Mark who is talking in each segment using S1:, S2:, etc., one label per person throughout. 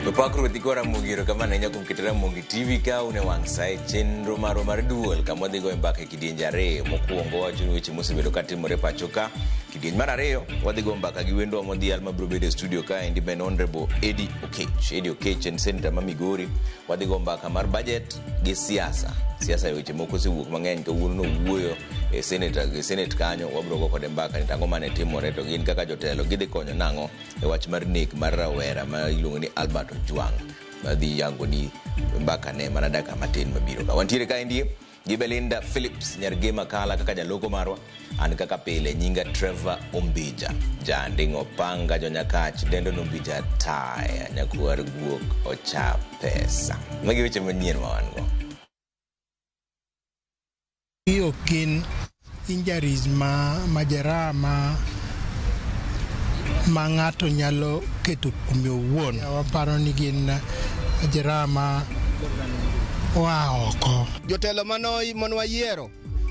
S1: To pak ruoth ikwa Ramogi erokamano ahinya kuom keto Ramogi TV ka un e wang' sa e chenro marwa mar duol kama wadhi goyo mbaka e kidienje ariyo. Mokwongo wawacho ni weche mosebedo ka timore pacho ka. Kidieny mar ariyo wadhi go mbaka gi wendwa modhial mabiro bedo e studio kaendi ma en Honorable Eddie Okech. Eddie Okech en senator ma Migori. Wadhi go mbaka mar budget gi siasa. Siasa e weche moko osewuok mang'eny kawuono nowuoyo e senate, e senate kanyo wabiro go kode mbaka ni to ang'o mane timore to gin kaka jotelo gidhi konyo nang'o e wach mar nek mar rawera ma iluongo ni Albert Ojwang madhi yango ni mbaka ne mana dakika matin mabiro ka. Wantiere kaendi gi Belinda Phillips nyar Gema Kala kaka jaloko marwa. An kaka pile nyinga Trevor Ombija. Janding' opanga jonyakach dendo nombija taya nyakwar guok ocha pesa. Magi weche manyien ma wan go.
S2: Ok gin injuries ma majeraha ma ma ng'ato nyalo keto kuome owuon. Waparo ni gin majeraha ma oa oko.
S3: Jotelo mane wayiero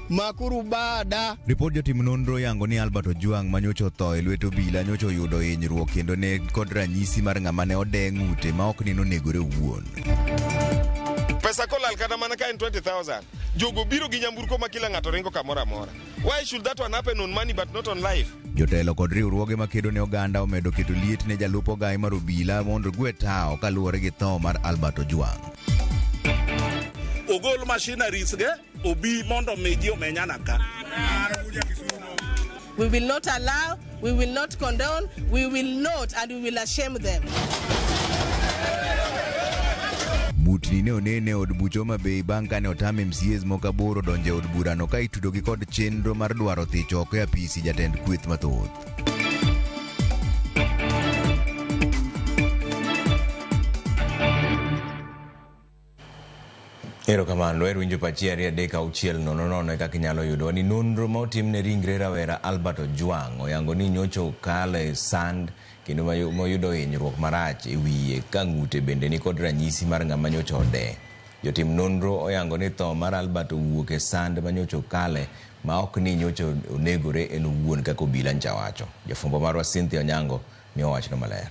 S3: makuru bada.
S1: Ripod jotim nonro yango ni Albert Ojwang manyocha otho e lwet obila nyocha oyudo hinyruok kendo ne kod ranyisi mar ng'ama ne ode ng'ute ma ok ni nonegore owuon.
S4: Pesa kolal kata mana ka en 20,000, jogo biro gi nyamburko ma kila ng'ato ringo kamoro amora. Why should that one happen on money but not on life?
S1: Jotelo kod riwruoge makedo ne oganda omedo keto liet ne jalup ogai mar obila mondo gwe tawo kaluwore gi tho mar Albert Ojwang.
S5: Ogol machineries ge obi mondo mi ji omenyana ka.
S6: We will not allow, we will not condone, we will not, and we will ashame them.
S1: Mutni ne onene e od buch Homa Bay bang' kane otam MCAs moko aboro donjo e od burano ka itudogi kod chenro mar dwaro thich oko e apisi jatend kweth mathoth. Erokamano, wer winjo pachi 2 3 6 0 0 e kaka inyalo yudowa ni nonro ma otim ne ringre rawera Albert Ojwang oyango ni nyocha okalo e sand kendo moyudo hinyruok marach e wiye ka ng'ute bende ni kod ranyisi mar ng'ama nyocha ode. Jotim nonro oyango ni tho mar Albert owuok e sand ma nyocha okale ma ok ni nyocha onegore en owuon kaka obila ncha wacho. Jafwambo marwa Cynthia Onyango miyo wachno maler.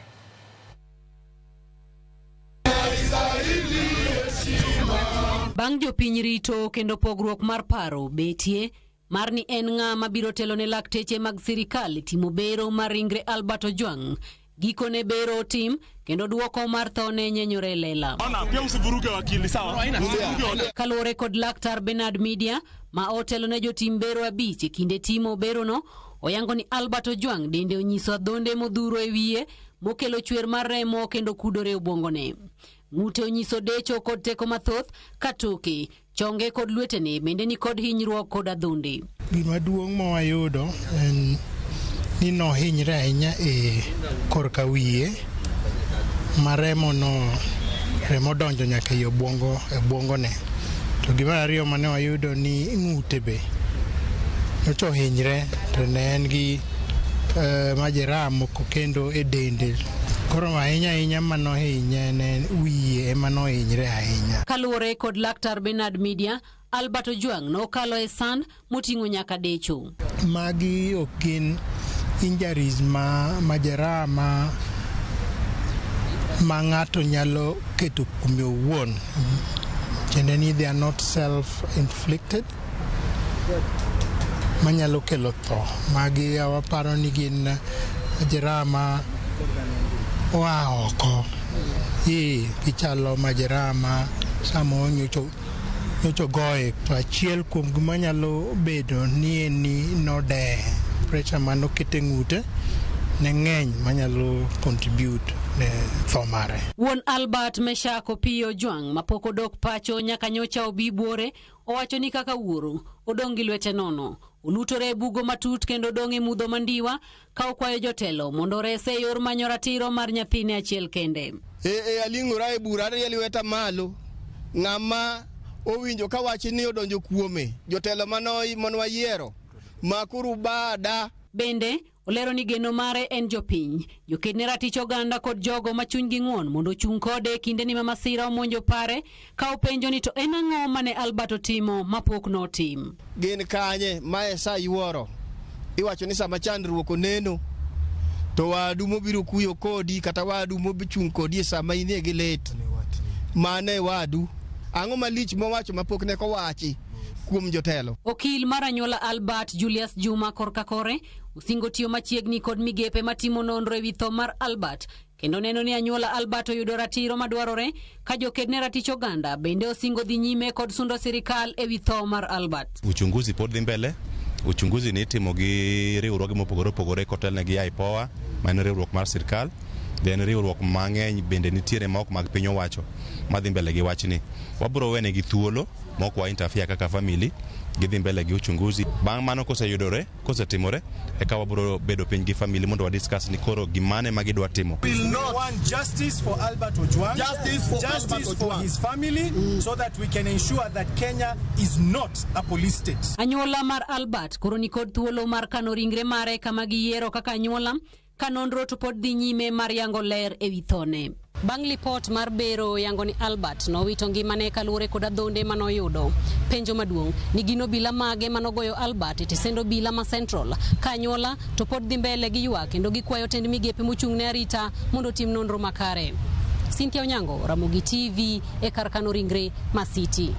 S7: Bang' jopiny rito kendo pogruok mar paro betie mar ni en ng'a mabiro telo ne lakteche mag sirikal e timo bero mar ringre Albert Ojwang. Gikone bero otim kendo duoko mar thone nyenyore e lela. Kaluwore kod laktar Bernard Media ma otelo ne jotim bero 5 e kinde timo berono, oyango ni Albert Ojwang dende onyiso adhonde modhuro e wiye mokelo chwer mar remo kendo kudore obwongone. Ng'ute onyiso decho kod teko mathoth ka toke, chonge kod lwetene bende ni kod hinyruok kod adhonde.
S2: Gima duong' ma wayudo en ni nohinyre ahinya e korka wiye ma remo no remo donjo nyaka e obwongo, e obwongone. To gima ariyo mane wayudo ni ng'ute be nyocha ohinyre to ne en gi majeraha moko kendo e dende. Koro ahinya ahinya manohinye ne wiye ema nohinyre ahinya.
S7: Kaluwore kod laktar Bernard Media, Albert Ojwang nokalo e sand moting'o nyaka decho.
S2: Magi ok gin injuries ma majeraha ma ma ng'ato nyalo keto kuome owuon. Tiende ni they are not self-inflicted manyalo kelo tho. Magi waparo ni gin majeraha ma oa oko. Gichalo majeraha ma sama nyocha ogoye. To achiel kuom gima nyalo bedo ni en ni nodeye. Pressure manoket e ng'ute ne ng'eny manyalo contribute ne tho mare.
S7: Wuon Albert Meshak Opiyo Ojwang mapok odok pacho nyaka nyocha obi buore owacho ni kaka wuoro odong' gi lwete nono. Olutore e bugo matut kendo odong' e mudho mandiwa ka okwayo jotelo mondo orese e yor manyo ratiro mar nyathine achiel kende.
S3: Aling'ora e bura, arie lweta malo. Ng'ama owinjo ka wach ni odonjo kuome, jotelo mane wayiero, makuru bada.
S7: Bende olero ni geno mare en jopiny, joked ne ratich oganda kod jogo ma chunygi ng'won mondo ochung' kode e kindeni ma masira omonjo pare, ka openjo ni to en ang'o mane Albert otimo mapok notim.
S3: Gin kanye ma e sa yuoro? Iwacho ni sama chandruok oneno To wadu mobiro kuyo kodi kata wadu mochung' kodi e sama inie gi lit, mano e wadu. Ang'o malich mowacho mapok ne kowachi kuom jotelo?
S7: Okil mar anyuola Albert Julius Juma korka kore osingo tiyo machiegni kod migepe matimo nonro ewi tho mar Albert kendo neno ni anyuola Albert oyudo ratiro madwarore ka joked ne ratich oganda bende osingo dhi nyime kod sundo sirikal ewi tho mar Albert.
S8: Uchunguzi pod dhi mbele. Uchunguzi ni itimo gi riwruoge mopogore opogore kotelne gi IPOA, ma en riwruok mar sirkal. Then riwruok mang'eny bende nitiere ma ok mag piny owacho madhi mbele gi wachni. Wabiro wenegi thuolo ma ok wa interfere kaka family, gidhi mbele gi uchunguzi. Bang' mano koseyudore, kosetimore, eka wabiro bedo piny gi family mondo wa discuss ni koro gimane ma gidwa timo.
S9: We want justice for Albert Ojwang,
S5: Justice for
S9: justice
S5: Albert
S9: for
S5: Ojwang.
S9: his family, so that we can ensure that Kenya is not a police state.
S7: Anyuola mar Albert koro nikod thuolo mar kano ringre mare kama giyiero kaka anyuola ka nonro to pod dhi nyime mar yango ler ewi thone. Bang' lipot mar bero yango ni Albert nowito ngimane kaluwore kod adhonde manoyudo. Penjo maduong' ni gin obila mage manogoyo Albert e tesend obila ma Central ka anyuola to pod dhi mbele gi ywak kendo gikwayo tend migepe mochung' ne arita mondo otim nonro makare. Cynthia Onyango, Ramogi TV e kar kano ringre ma City.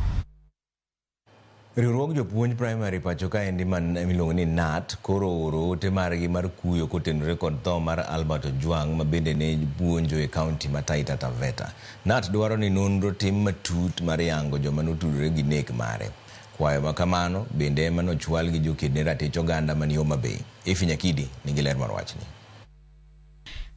S1: Riwruog jopuonj primary pacho kaendi man miluongo ni KNUT koro ooro ote margi mar kuyo kotenore kod tho mar Albert Ojwang ma bende ne puonjo e kaunti ma Taita Taveta. KNUT dwaro ni nonro tim matut mar yango joma notudore gi nek mare. Kwayo ma kamano bende ema nochwal gi joked ne ratich oganda mani Homa Bay. Efi Nyakidi nigi ler mar wachni.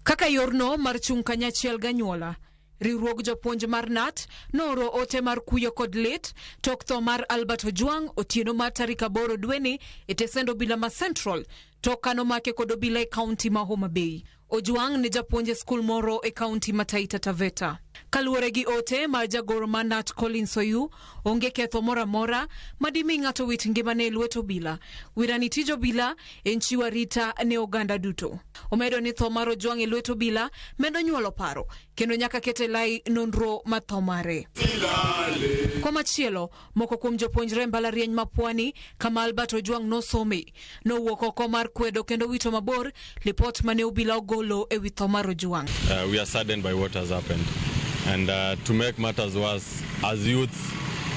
S10: Kaka yorno mar chung' kanyachiel ganyuola, riwruog jopuonj mar KNUT nooro ote mar kuyo kod lit tok tho mar Albert Ojwang otieno mar tarik 8 dweni e tesend obila ma Central tok kanomake kod obila e kaunti ma Homa Bay. Ojwang ne japuonj e skul moro e kaunti ma Taita Taveta. Kaluwore gi ote mar jagoro mar KNUT Collins Oyu, onge ketho moro amora madimi ng'ato wit ngimane e lwet obila. Wirani tij obila en chiwo arita ne oganda duto. Omedo ni tho mar Ojwang e lwet obila medo nyuolo paro kendo nyaka ket e lai nonro mar tho mare. Komachielo, moko kuom jopuonjre mbalariany ma Pwani kama Albert Ojwang nosome nowuok oko mar kwedo kendo wito mabor lipot mane obila ogolo ewi tho mar Ojwang.
S11: We are saddened by what has happened. And to make matters worse, as youths,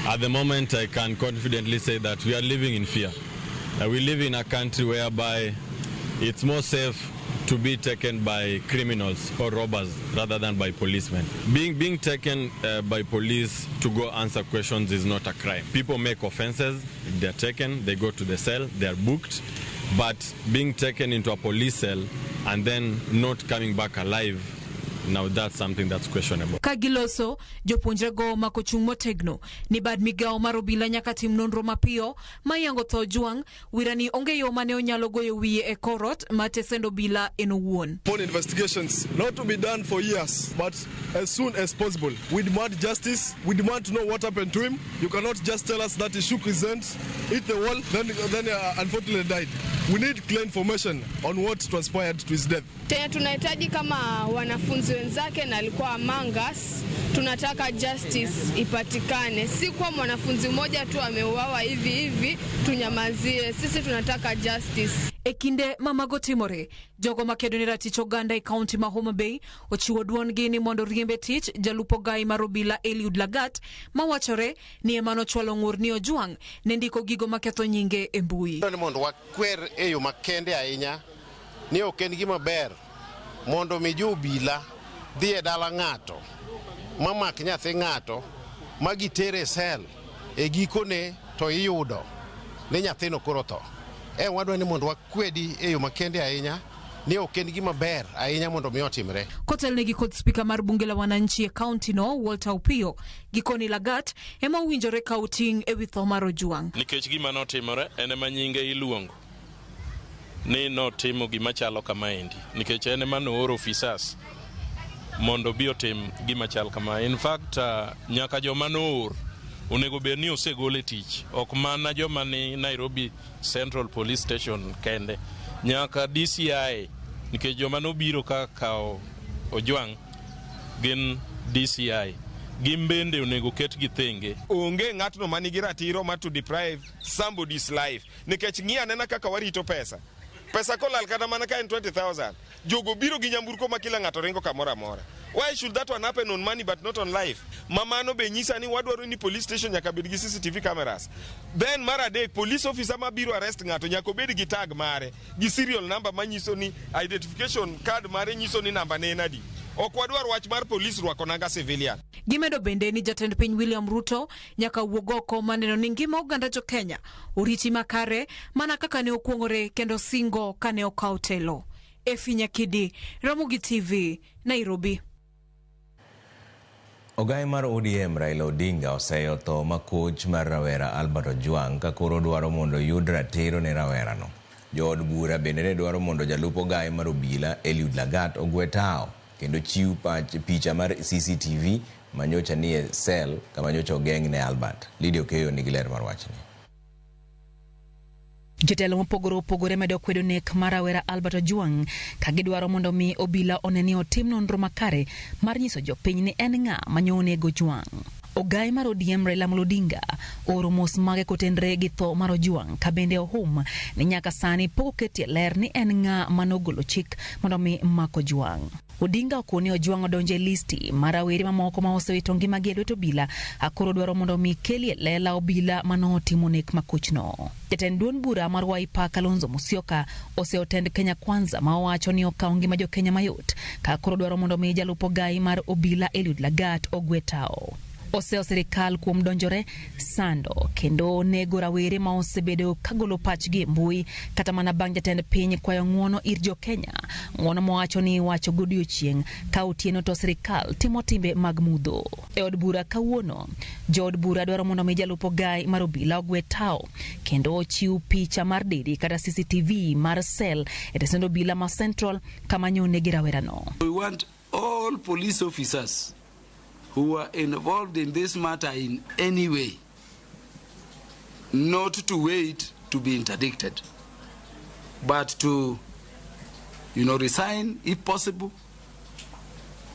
S11: at the moment I can confidently say that we are living in fear. We live in a country whereby it's more safe to be taken by criminals or robbers rather than by policemen. Being taken by police to go answer questions is not a crime. People make offenses, they're taken, they go to the cell, they're booked. But being taken into a police cell and then not coming back alive, now that's something that's questionable.
S10: Ka giloso, jopuonjrego omako chung' motegno ni bad migawo mar obila nyaka tim nonro mapiyo mayango tho Ojwang, wirani onge yo mane onyalo goyo wiye e korot mar tesend obila en owuon.
S12: Upon investigations not to be done for years, but as soon as possible. We demand justice. We demand to know what happened to him. You cannot just tell us that he shook his hand, hit the wall, then unfortunately died. We need clear information on what transpired to his death.
S13: Tena tunahitaji kama wanafunzi wenzake na alikuwa among us, tunataka justice ipatikane, si kwa mwanafunzi mmoja tu ameuawa hivi hivi tunyamazie. Sisi tunataka justice.
S10: E kinde ma mago timore, jogo makedo ne ratich oganda e kaunti ma Homa Bay ochiwo duondgi ni mondo riemb e tich jalup ogai mar obila Eliud Lagat mawachore ni ema nochwalo ng'ur ni Ojwang ne ndiko gigo maketho nyinge e mbui.
S14: Ni mondo wakwer e yo makende ahinya ni ok en gima ber mondo mi jo obila dhi e dala ng'ato mamak nyathi ng'ato ma gitere e sel e gikone to iyudo ni nyathino koro tho. E wadwa ni mondo wakwedi e yo makende ahinya ni ok en gima ber ahinya mondo mi otimre.
S10: Kotelnegi kod spika mar bunge la wananchi e kaunti no Walter Opiyo, gikoni Lagat ema owinjore kawo ting' ewi tho mar Ojwang.
S15: Nikech gima notimore en ema nyinge iluongo ni notimo gima chalo kamaendi, nikech en ema nooro officers mondo obi otim gima chal kama. In fact, nyaka joma noor onego bed ni osegol e tich, ok mana joma ni Nairobi Central Police Station kende, nyaka DCI, nikech joma nobiro ka kawo Ojwang gin DCI, gin bende onego ketgi thenge.
S4: Onge ng'atno manigi ratiro mar to deprive somebody's life, nikech ng'i anena kaka warito pesa. Pesa kolal kata mana ka en 20,000, jogo biro gi nyamburko ma kila ng'ato ringo kamoro amora. Why should that one happen on money but not on life? Ma mano be nyisa ni wadwaro ni police station nyaka bed gi CCTV cameras. Then mar adek, police officer mabiro arrest ng'ato nyaka obed gi tag mare, gi serial number manyiso ni identification card mare nyiso ni namba ne en adi. Ok wadwar wach mar police rwako nanga civilian.
S10: Gimedo bende ni jatend piny William Ruto nyaka wuog oko maneno ni ngima oganda jo Kenya oriti makare mana kaka ne okuong'ore kendo singo kane okawo telo. Efi Nyakidi, Ramogi TV, Nairobi.
S1: Ogai mar ODM Raila Odinga oseyo tho makoch mar rawera Albert Ojwang ka koro dwaro mondo oyud ratiro ne rawerano. Jood bura bende ne dwaro mondo jalup ogai mar obila Eliud Lagat ogwe tao kendo chiw picha mar CCTV manyocha nie sel kama nyocha ogeng' ne Albert. Lydia Okeyo nigi ler mar wachni.
S16: Jotelo mopogore opogore medo kwedo nek mar rawera Albert Ojwang ka gidwaro mondo mi obila one ni otim nonro makare mar nyiso jopiny ni en ng'a manyo onego Ojwang. Ogai mar ODM Raila Amolo Odinga ooro mos mage kotenre gi tho mar Ojwang ka bende ohum ni nyaka sani pok oketie ler ni en ng'a manogolo chik mondo mi mak Ojwang. Odinga okoni ni Ojwang odonjo e listi mar rawere mamoko ma osewito ngimagi e lwet obila akoro dwaro mondo mi kelie lela obila manotimo nek makochno. Jatend duond bura mar Wiper Kalonzo Musyoka oseyo tend Kenya Kwanza ma owacho ni okawo ngima jo Kenya mayot ka koro dwaro mondo mi jalup ogai mar obila Eliud Lagat ogwe tao. Oseyo sirikal kuom donjore sando kendo nego rawere ma osebedo kagolo pachgi e mbui kata mana bang' jatend piny kwayo ng'uono ir jo Kenya. Ng'uono mowacho ni iwacho godiochieng' ka otieno to sirikal timo timbe mag mudho. E od bura kawuono, jood bura dwaro mondo mi jalup ogai mar obila ogwe tao kendo ochiw picha mar didi kata CCTV mar sel e tesend obila ma Central kama nyo onegi rawerano.
S17: We want all police officers who were involved in this matter in any way not to wait to be interdicted, but to resign if possible,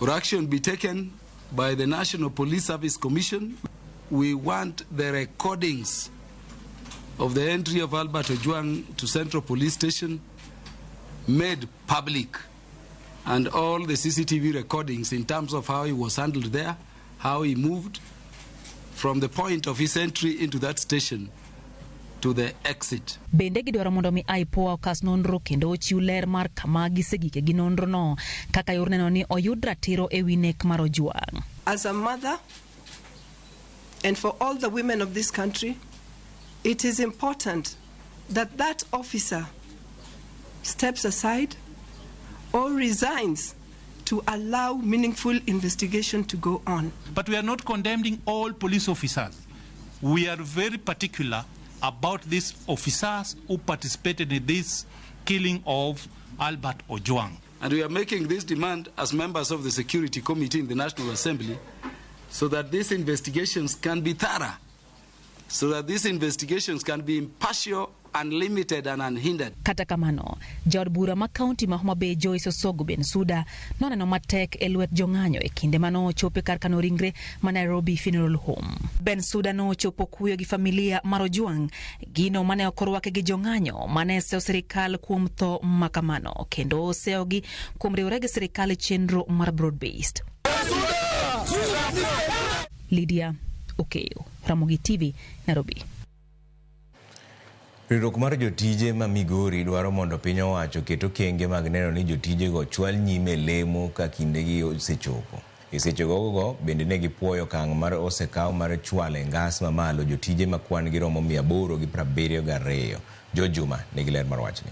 S17: or action be taken by the National Police Service Commission. We want the recordings of the entry of Albert Ojwang to Central Police Station made public, and all the CCTV recordings in terms of how he was handled there, how he moved from the point of his entry into that station to the exit.
S16: Bende gidwaro mondo mi IPOA okas nonro kendo ochiw ler mar kama gisegike gi nonro no kaka yor neno ni oyud ratiro e wi nek mar Ojwang.
S18: As a mother, and for all the women of this country, it is important that that officer steps aside or resigns to allow meaningful investigation to go on.
S19: But we are not condemning all police officers. We are very particular about these officers who participated in this killing of Albert Ojwang.
S17: And we are making this demand as members of the Security Committee in the National Assembly so that these investigations can be thorough, so that these investigations can be impartial, unlimited, and unhindered.
S16: Kata kamano, jaod bura ma kaunti ma Homa Bay Joyce Osogo Bensuda noneno matek e lwet jong'anyo e kinde manochopo kar kano ringre ma Nairobi Funeral Home. Bensuda nochopo kuyo gi familia mar Ojwang, gino mane ok orwake gi jong'anyo mane seyo sirikal kuom tho makamano kendo oseyogi kuom riwore gi sirikal e chenro mar broad based. Lydia Okeyo, Ramogi TV, Nairobi.
S1: Riwruok mar jotije ma Migori dwaro mondo piny owacho oket okenge mag neno ni jotijego chwal nyime lemo ka kindegi osechopo. E seche gogo bende ne gipuoyo okang' mar osekaw mar chwalo e ngas mamalo jotije ma kwan gi romo 872. George Juma nigi ler mar wachni.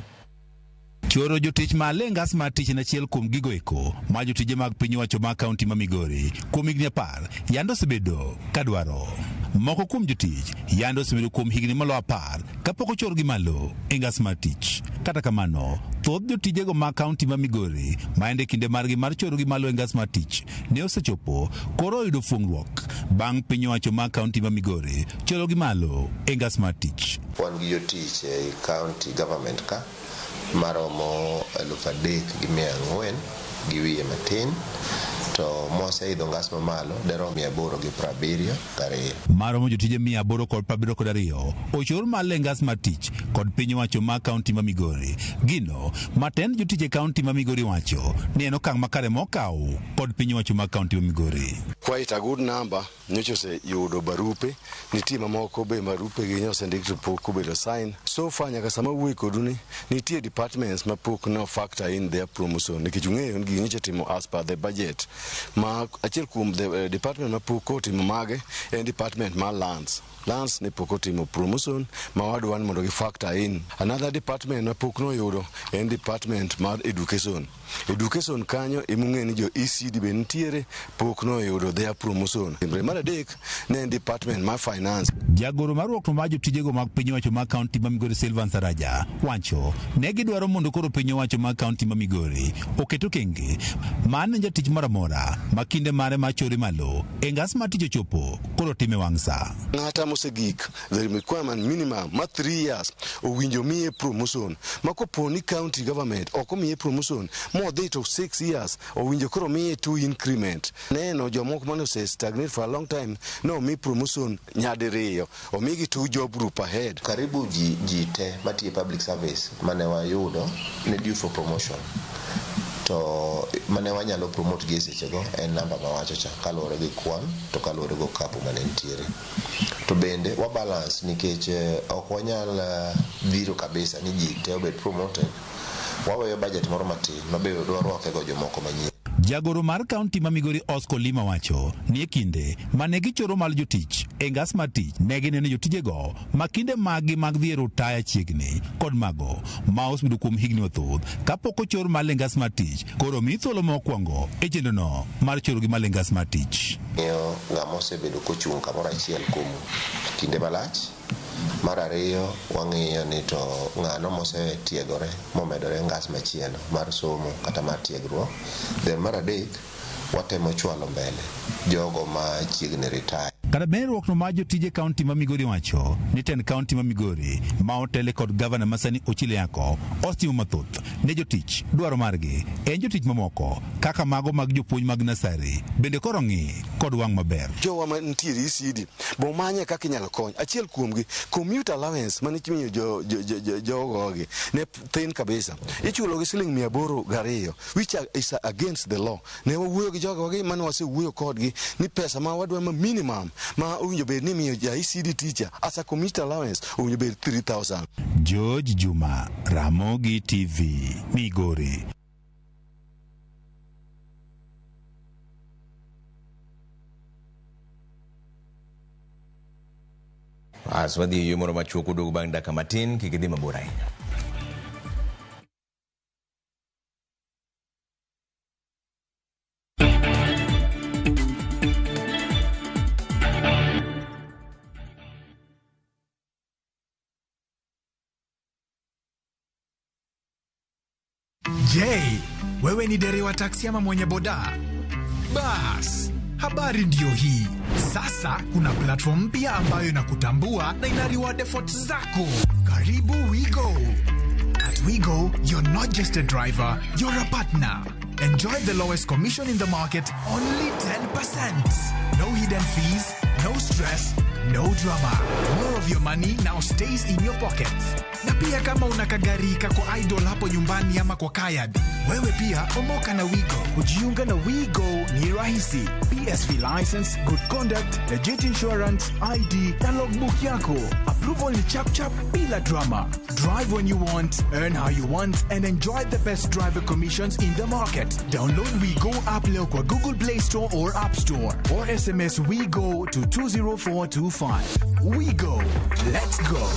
S20: Choro jotich malo e ngas mar tich en achiel kuom gigo eko ma jotije mag piny owacho mag kaunti ma Migori kuom higni 10 yande osebedo kadwaro. Moko kuom jotich yande osebedo kuom higni maloyo 10 kapok ochorgi malo e ngas mar tich. Kata kamano, thoth jotijego mag kaunti ma Migori ma ende kinde margi mar chorogi malo e ngas mar tich ne osechopo koro oyudo fuong'ruok bang' piny owacho mag kaunti ma Migori chorogi malo e ngas mar tich.
S21: Wan gi jotich e county government ka maromo 3,400 gi wiye matin. To moseidho ngas mamalo derom 872.
S20: Maromo jotije 872 ochor malo e ngas mar tich kod piny owacho ma kaunti ma Migori. Gino ma tend jotich e kaunti ma Migori wacho ni en okang' makare mokaw kod piny owacho ma kaunti ma Migori.
S6: Quite a good number nyocha oseyudo barupe, nitie mamoko be barupe gi osendik to pok obedo sign. So far nyaka sama wuoyo kodu ni nitie departments ma pok no factor in their promotion nikech ung'eyo ni gini nyocha timo as per the budget. Ma achiel kuom the department ma pok otimo mage en department mar lands. Lands ne pok otimo promotion ma wadwa ni mondo gi factor in. Another department ma pok noyudo en department mar education. Education kanyo emung'e ni jo ECD be nitiere pok noyudo their promotion. Mar adek ne en department mar finance.
S20: Jagoro mar riwruok mar jotijego mag piny owacho ma kaunti ma Migori Silvan Saraja wacho ne gidwaro mondo koro piny owacho ma kaunti ma Migori oket okenge mar ne jatich moro amora ma kinde mare mar chore malo e ngas mar tich ochopo koro time wang' sa.
S6: Ng'ata mosegik the requirement minimum ma 3 years owinjo miye promotion ma kopo ni county government ok omiye promotion modhi to 6 years owinjo koro miye 2 increment. Neno jomoko mane ose stagnate for a long time no mi promotion nyadiriyo omigi 2 job group ahead.
S21: Karibu ji te matiyo public service mane wayudo ne due for promotion to mane wanyalo promote gi sechego en namba mawacho cha kaluwore gi kwan to kaluwore gi okapu mane nitiere. To bende wa balance nikech ok wanyal dhiro kabisa ni ji te obed promoted, waweyo budget moro matin mabe dwarwakego jomoko manyien.
S20: Jagoro mar kaunti ma Migori Oscar Lima wacho ni e kinde mane gichoro malo jotich e ngas mar tich ne gineno jotijego ma kinde maggi mag dhi e rutaya chiegni kod mago ma osebedo kuom higni mathoth kapok ochor malo e ngas mar tich koro mi thuolo mokwongo e chenrono mar chorogi malo e ngas mar tich.
S21: Ng'iyo ng'ama osebedo kochung' kamoro achiel kuom kinde malach. Mar ariyo wang'iyo ni to ng'ano mosetiegore momedore ngas machielo mar somo kata mar tiegruok. Then mar adek watemo chwalo mbele jogo ma chiegni retire.
S20: Kata bende riwruok no mar jotije kaunti ma Migori wacho ni tend kaunti ma Migori ma otele kod gavana masani Ochilo Ayacko osetimo mathoth ne jotich. Dwaro margi en jotich mamoko kaka mago mag jopuonj mag nasari bende koro ng'i kod wang' maber.
S6: Jowa mantiere ECD bo manye kaka inyalo kony. Achiel kuomgi commute allowance mane imiyo jogogi ne thin kabisa. Ichulogi siling 802 which is against the law. Ne wawuoyo gi jogogi mane wasewuoyo kodgi ni pesa ma wadwa ma minimum ma owinjo bed ni miyo ja ECD teacher as a commute allowance owinjo bed 3000.
S20: George Juma, Ramogi TV, Migori.
S1: As wadhi e yo moro machuok uduogo bang' dakika matin, kik idhi mabor ahinya.
S22: Je, wewe ni dereva taksi ama mwenye boda? Bas, habari ndiyo hii. Sasa kuna platform mpya ambayo inakutambua na ina reward efforts zako. Karibu WeGo. At WeGo, you're not just a driver, you're a partner. Enjoy the lowest commission in the market, only 10%. No hidden fees, no stress, no drama. More of your money now stays in your pockets. Na pia kama una kagari kako idle hapo nyumbani ama kwa kayad, wewe pia omoka na WeGo.
S23: Kujiunga na WeGo ni rahisi. PSV license, good conduct, legit insurance, ID na logbook yako. Approval ni chap chap bila drama. Drive when you want, earn how you want and enjoy the best driver commissions in the market. Download WeGo app leo kwa Google Play Store or App Store or SMS WeGo to 20425. WeGo. Let's go.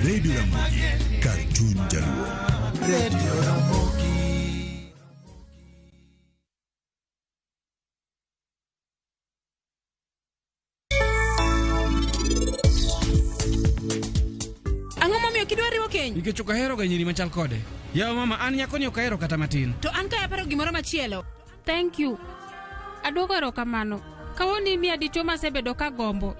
S2: Radio Ramogi, kar chuny Jaluo.
S22: Radio Ramogi.
S3: Ang'o momiyo ok idwar riwo keny?
S8: Nikech ok ahero ga nyiri machal kode. Yawa mama, an nyakoni ok ahero kata matin.
S3: To an kae aparo gimoro machielo.
S24: Thank you. Aduoko erokamano. Kawuono imiya dichuo masebedo ka gombo.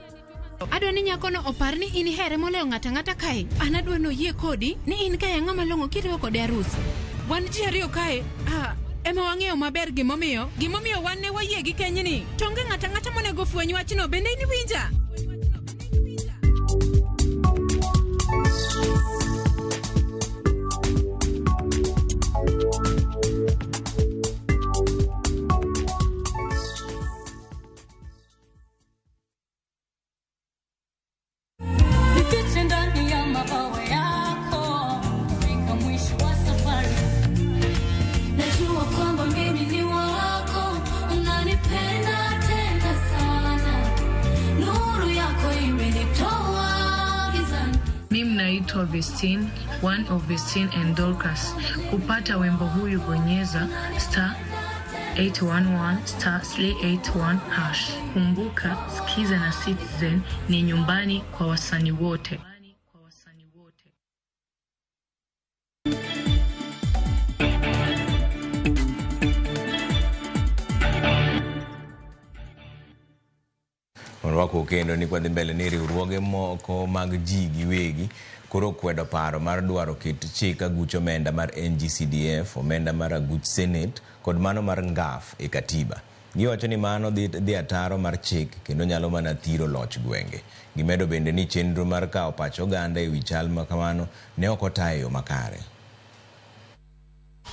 S3: Adwa ni nyakono opar ni in ihere moloyo ng'ato ang'ata kae. An adwa ni oyie kodi ni in kae ng'ama long'o kiriwo kode arus. Wan ji ariyo kae, ema wang'eyo maber gimomiyo. Gimomiyo wan ne wayie gi kenyni. To onge ng'ato ang'ata monego fweny wachno, bende in iwinja?
S25: Nifiche ndani ya mabawa yako fika mwisho wa safari. Najua kwamba mimi ni wako, unanipenda tena sana. Nuru yako imenitoa gizani.
S26: Mimi naitwa Vestine, one of Vestine and Dorcas. Kupata wimbo huyu bonyeza star 811 star 381 hash. Kumbuka, Skiza na Citizen ni nyumbani kwa wasanii wote.
S1: Orwako kendo ni kwadhi mbele ni riwruoge moko mag ji giwegi koro kwedo paro mar dwaro ket chik aguch omenda mar NGCDF, omenda mar aguch Senate kod mano mar NGAF e katiba. Giwacho ni mano dhi ataro mar chik kendo nyalo mana thiro loch gwenge. Gimedo bende ni chenro mar kawo pach oganda e wi chal ma kamano ne ok otayo e yo makare.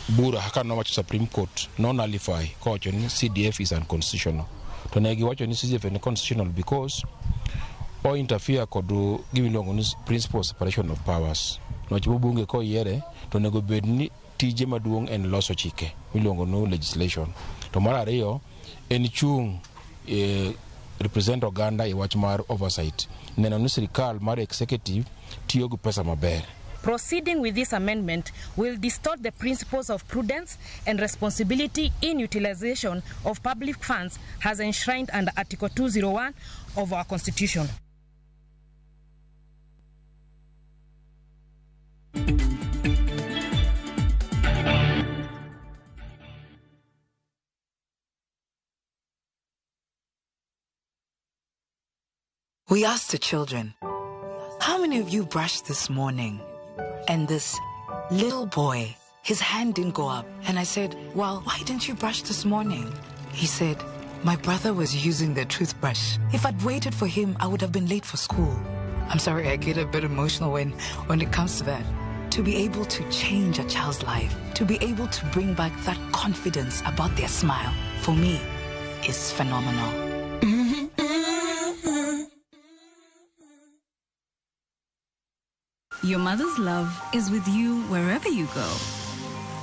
S27: Bura kaka nowacho Supreme Court no nullify kowacho ni CDF is unconstitutional. To ne giwacho ni CDF en constitutional because o interfere kod gima iluongo ni principle of separation of powers. Niwach bunge koyiere to onego bed ni tije maduong' en loso chike miluongo ni legislation. To mar ariyo en chung' represent oganda e wach mar oversight. Neno ni sirikal mar executive tiyo gi pesa maber.
S28: Proceeding with this amendment will distort the principles of prudence and responsibility in utilization of public funds as enshrined under Article 201 of our Constitution.
S29: We asked the children, how many of you brushed this morning? And this little boy, his hand didn't go up. And I said, well, why didn't you brush this morning? He said, my brother was using the toothbrush. If I'd waited for him, I would have been late for school. I'm sorry, I get a bit emotional when it comes to that. To be able to change a child's life, to be able to bring back that confidence about their smile, for me, is phenomenal.
S30: Your mother's love is with you wherever you go.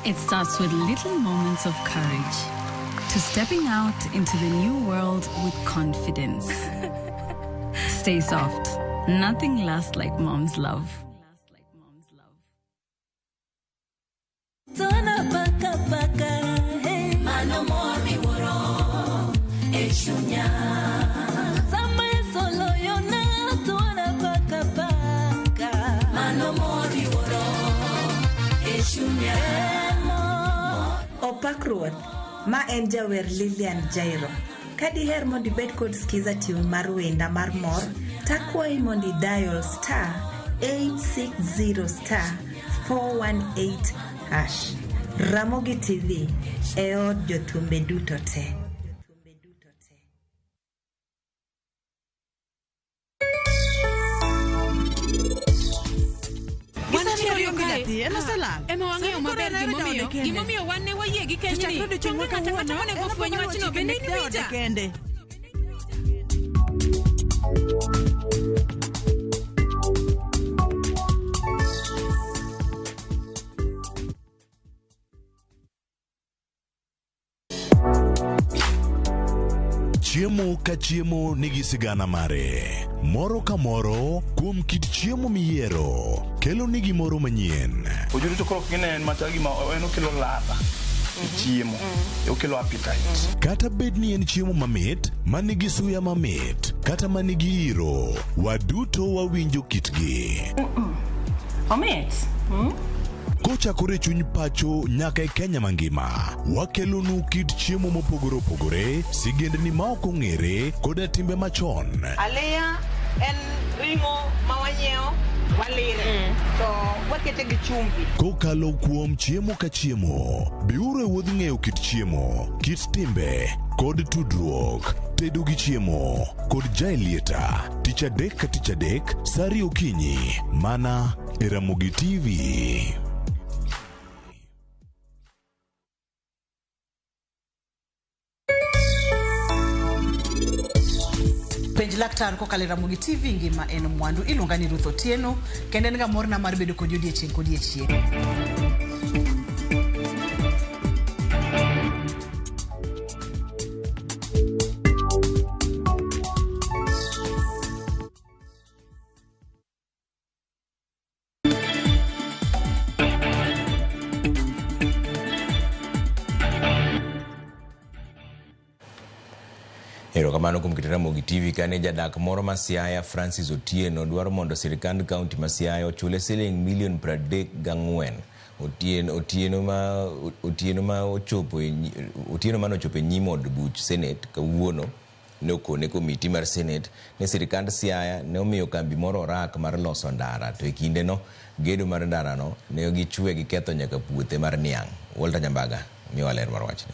S30: It starts with little moments of courage, to stepping out into the new world with confidence. Stay soft. Nothing lasts like mom's love.
S31: Opak Ruoth, ma en jawer Lilian Jairo. Ka diher mondo ibed kod Skiza tune mar wenda mar mor, takwayi mondo idial star 860 star 418 hash. Ramogi TV e od jothumbe duto te.
S3: Ema wang'eyo maber gimomiyo wan ne wayie gi kenyni. To onge ng'ato ang'ata monego fweny wachno, bende in iwinja?
S2: Chiemo ka chiemo nigi sigana mare. Moro ka moro kuom kit chiemo miyiero kelo ni gimoro manyien.
S4: Ojuru to koro kine en machal gima en okelo ladha e chiemo, okelo appetite.
S2: Kata bed ni en chiemo mamit, manigi suya mamit, kata manigi iro, waduto wawinjo kitgi.
S5: Omit.
S2: Kochakore e chuny pacho nyaka e Kenya mangima, wakelonu kit chiemo mopogore opogore, sigendni ma ok ong'ere, koda timbe machon.
S5: Aliya en ring'o ma wanyiewo walire to wakete gi chumbi.
S2: Kokalo kuom chiemo ka chiemo, biuru e wuodh ng'eyo kit chiemo, kit timbe, kod tudruok. Tedo gi chiemo kod Jaelieta, tich adek ka tich adek, sa ariyo okinyi, mana e Ramogi TV.
S7: Penj laktar kokalo e Ramogi TV ngima en mwandu. Iluonga ni Ruth Otieno kendo en ga morna mar bedo kodi odiechieng' kodiechieng'.
S1: Erokamano kuom keto Ramogi TV kane jadak moro ma Siaya Francis Otieno dwaro mondo sirkand kaunti ma Siaya ochule siling milion 34. Otieno mane ochopo e nyim od buch Senate kawuono ne okone komiti mar Senate ni sirkand Siaya ne omiyo kambi moro orak mar loso ndara to e kindeno gedo mar ndarano ne gichwe giketho nyaka puothe mar niang'. Walter Nyambaga miyowa ler mar wachni.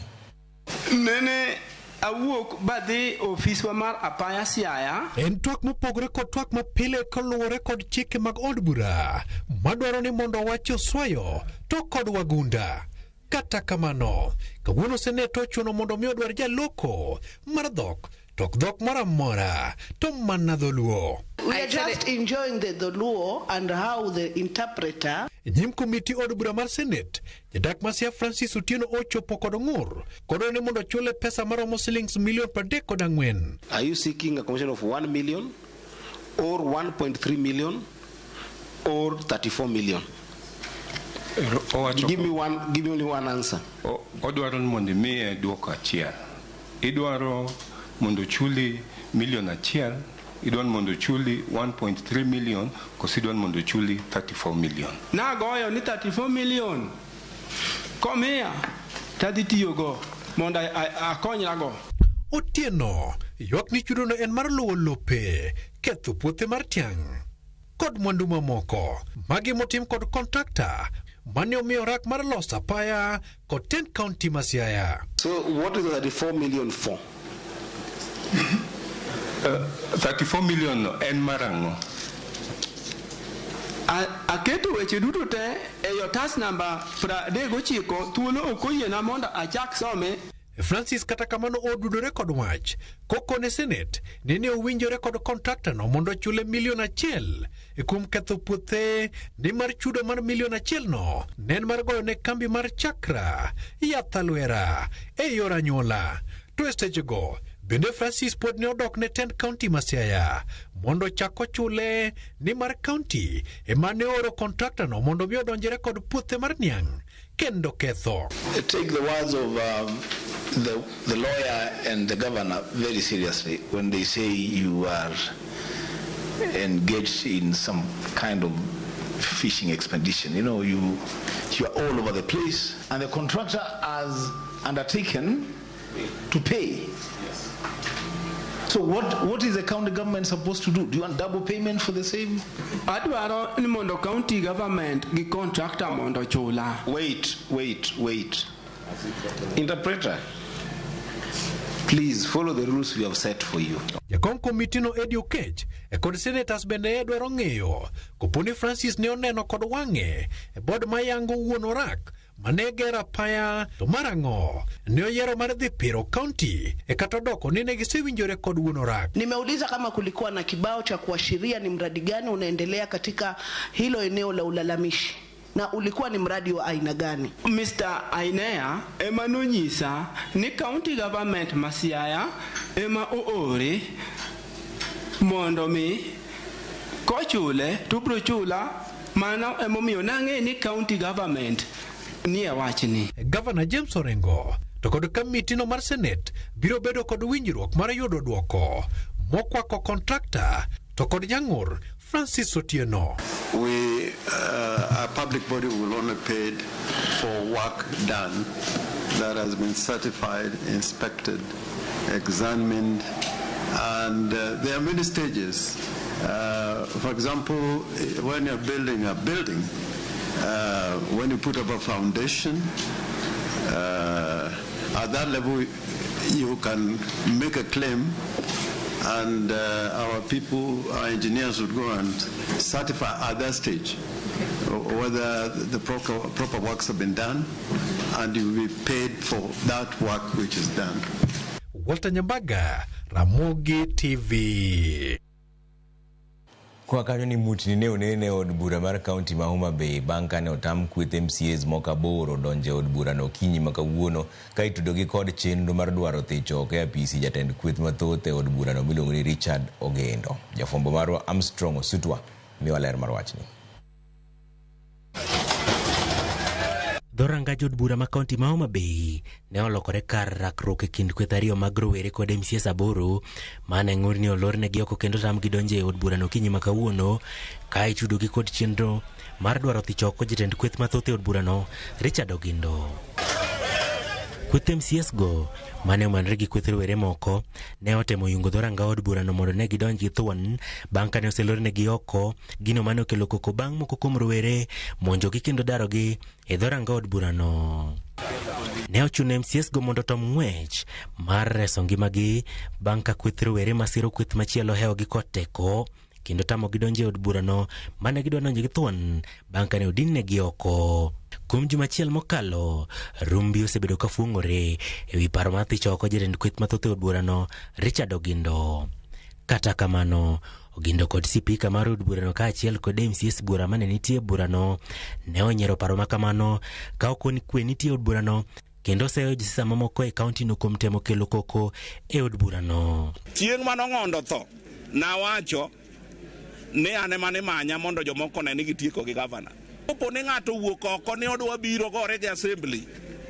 S9: Nene awuok badhi ofiswa mar apaya Siaya.
S10: En twak mopogore kod twak mapile kaluwore kod chike mag od bura madwaro ni mondo wach oswayo to kod wagunda. Kata kamano, kawuono Senet ochuno mondo mi odwar jaloko mar dhok to ok dhok moro amora to mana dholuo.
S11: We are just enjoying the Dholuo and how the interpreter.
S10: E nyim komiti od bura mar Senate, jadak ma Siaya Francis Otieno ochopo kod ng'ur kodwaro ni mondo ochule pesa maromo silings milion 34.
S12: Are you seeking a commission of 1 million or 1.3 million or 34 million? Give me one, give me only one answer.
S13: Odwaro ni mondo imiye duoko achiel. Idwaro mondo ochuli milion achiel, idwaro mondo ochuli 1.3 million, koso idwaro mondo ochuli 34 million.
S9: Nagoyo ni 34 million. Komiya tadhi tiyogo mondo akonyrago.
S10: Otieno ywak ni chudono en mar luwo lope, ketho puothe mar tiang' kod mwandu mamoko. Magi motim kod kontrakta mane omiyo rak mar loso apaya kod tend kaunti ma Siaya.
S12: So what is the 34 million for?
S13: 34 million no en mar ang'o?
S9: Aketo weche duto te e otas namba 39 thuolo ok oyiena mondo achak some.
S10: Francis kata kamano odudore kod wach kokone Senate ni ne owinjore kod kontrakta no mondo ochule milion 1 kuom ketho puothe ni mar chudo mar milion 1 no ne en mar goyo ne kambi mar Chakra yath alwera e yor anyuola. To e sechego bende Francis pod ne odok ne tend kaunti ma Siaya mondo ochak ochule ni mar kaunti ema ne ooro kontrakta no mondo mi odonjre kod puothe mar niang' kendo ketho.
S12: Take the words of the lawyer and the governor very seriously when they say you are engaged in some kind of fishing expedition. You know, you are all over the place, and the contractor has undertaken to pay. So what is the county government supposed to do? Do you want double payment for the same?
S9: Adwaro ni mondo county government gi contractor mondo chula.
S12: Wait. Interpreter, please follow the rules we have set for you.
S10: Jakom komiti no Eddie Okech e kod senators bende dwaro ng'eyo koponi Francis ne oneno kod wang'e e bod mayango wuon orak mane gero apaya to mar ang'o ne oyiero mar dhi piro kaunti e kata odoko ni ne gisewinjore kod wuon orak.
S11: Nimeuliza kama kulikuwa na kibao cha kuashiria ni mradi gani unaendelea katika hilo eneo la ulalamishi. na ulikuwa ni mradi wa aina gani?
S9: Mr. Ainea ema nonyisa ni county government ma Siaya ema oore mondo mi kochule to obiro chula. Mano emomiyo nang'e ni county government nie wachni.
S10: Gavana James Orengo to kod kamitino mar Senate biro bedo kod winjruok mar yudo dwoko mokwako kontrakta to kod nyang'ur Francis Otieno.
S6: We, a public body will only paid for work done that has been certified, inspected, examined, and there are many stages. For example, when you're building a building, when you put up a foundation, at that level you can make a claim, and our people, our engineers would go and certify at that stage whether the proper works have been done, and you will be paid for that work which is done.
S10: Walter Nyambaga, Ramogi TV.
S1: Kwa kanyo ni mutni ne onene e od bura mar kaunti ma Homa Bay bang' kane otam kweth MCAs moko 8 donjo e od burano okinyi ma kawuono ka itudogi kod chenro mar dwaro thicho oko e apisi jatend kweth mathoth e od burano miluongo ni Richard Ogendo. Jafwambo marwa Armstrong Osutwa miwa ler mar wachni.
S14: Dhorangaj od bura ma kaunti ma Homa Bay ne olokore kar rakruok e kind kweth ariyo mag rowere kod MCAs 8 mane ng'ur ni olornegi oko kendo tamgi donjo e od burano okinyi ma kawuono ka itudogi kod chenro mar dwaro thicho oko jatend kweth mathoth e od burano Richard Ogindo. Kweth MCAs go mane omanore gi kweth rowere moko ne otemo yungo dhoranga od burano mondo ne gidonj gi thuon bang' kane oselornegi oko, gino mane okelo koko bang' moko kuom rowere monjogi kendo darogi e dhoranga od burano. Ne ochuno MCAs go mondo otom ng'wech mar reso ngimagi bang' ka kweth rowere masiro kweth machielo hewogi kod teko kendo tamogi donjo e od burano mane gidwa donjo gi thuon bang' kane odinnegi oko. Kuom juma achiel mokalo, rumbi osebedo ka fuong'ore ewi paro mar thicho oko jatend kweth mathoth e od burano Richard Ogindo. Kata kamano, Ogindo kod sipika mar od burano kaachiel kod MCAs bura mane nitie e burano ne onyiero paro ma kamano ka okoni kwe nitie e od burano kendo oseyo josiasa mamoko e kaontino kuom temo kelo koko e od burano.
S15: Chieng' mane Ong'ondo tho, nawacho ni an ema nimanya mondo jomoko one ni gitieko gi gavana. Kopo ni ng'ato owuok oko ni odwa biro gore gi assembly,